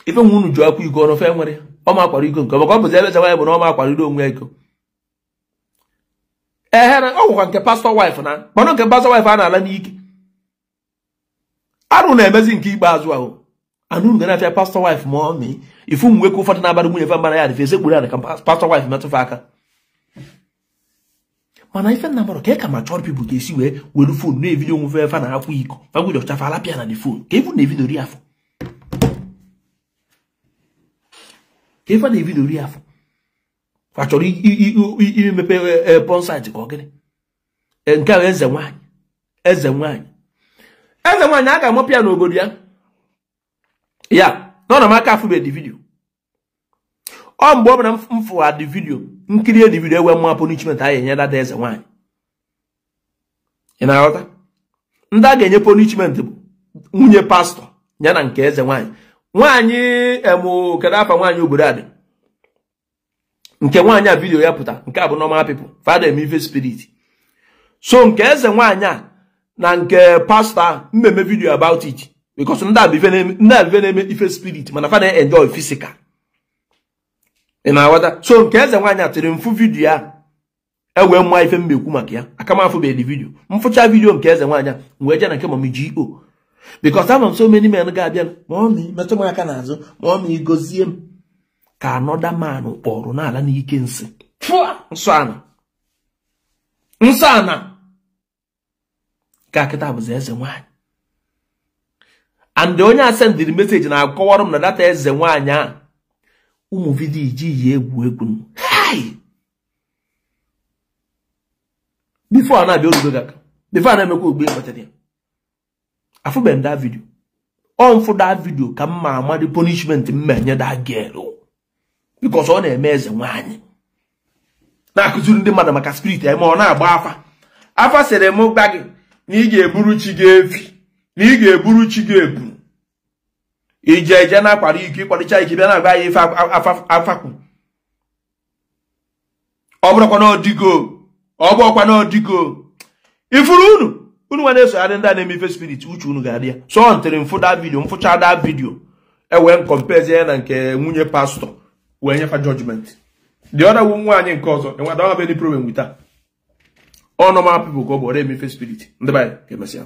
ife nwe unu ju akwa iko ọnụ fe nwere ọma akwara iko nke ọ bụzi eze nwaanyị bụ na ọma akwariri onwe ya iko. Ehe, ọ gwụkwa nke pastor wife na mana nke pastor wife a na-ala n'ike. Arụ na-emezi nke ikpeazụ ahụ anụ ga na-afịa pastor wife ma ọ mị ifu ụmụ nwoke ụfọdụ na-abara nwunye fa mbara ya dị fese kpuru ya ka pastor wife metụfa aka. Mana ife nna mmadụ ka ka mature people ga-esi wee were phone na-evidio onwe fa na akwa iko fagwujochafa alapịa na the phone ka ifu na-evidio ri afọ ka ife na-evidio ri afọ fa chọrọ imepe porn site ka ọ gịnị. Nke ahụ eze nwaanyị eze nwaanyị eze nwaanyị a ga-amapụ ya n'obodo ya ya nọ na m aka afụbe the video. Ọ mgbe ọ bụla m fụwa the video nkiri the video ewe mma punishment anyị enye dada eze nwaanyị. Ị na-aghọta? Ndị a ga-enye punishment bụ nwunye pastọ ya na nke eze nwaanyị. Nwaanyị emu kedu afa nwaanyị obodo a dị nke nwaanyị a video ya pụta nke a bụ normal people fada eme ife spirit. So nke eze nwaanyị a na nke pastọ a mmemme video about it because ndị a bụ ife na-eme ife spirit mana fa na-enjoy physical. Ị na-aghọta? So nke eze nwaanyị a tiri mfu vidiyo ya ewee mma ife mmekwu maka ya aka m afụbeghị vidiyo. Mfụcha vidiyo nke eze nwaanyị a wee jee na nke mami G.O. because ama m so many men ga-abịa ma ọ mị metụ m aka n'azụ ma ọ mị gozie m ka another man kpọrọ n'ala n'ike nsị nsọ ana nsọ ana ka kịta bụzi eze nwaanyị. And onye a sendịrị meseji na-akọwara m na data eze nwaanyị a ụmụ vidiyo iji yi egwu egwu. Before na-abịa orugo gị aka before na-emekwa ogbe nwetara ya afụbeghị m da vidiyo. Ọ mfụ da vidiyo ka m ma amadị punishment m enye da girl because ọ na-eme eze nwaanyị na-akụziri ndị mmadụ maka spirit ya ma ọ na-agba afa. Afa sịrị m gwa gị na ị ga-eburu chi gị efi na ị ga-eburu chi gị ebu ije eje na-akwara iko ịkwalicha ike bịa na-agba ya ife afakwu. Ọ bụrụkwa na ọdịgo ọ bụrụkwa na ọdịgo ifuru unu unu nwa na-esogharị ndị a na-eme ife spirit uche unu ga-adị ya. So ọ ntịrị mfụ da vidio mfụcha da vidio ewee m compare ya na nke nwunye pastọ wee nyefa judgment. The other nwaanyị nke ọzọ enwe don't have any problem with her. All normal people ka ọ bụ ọrụ eme ife spirit. Ndị be anyị ka emesịa.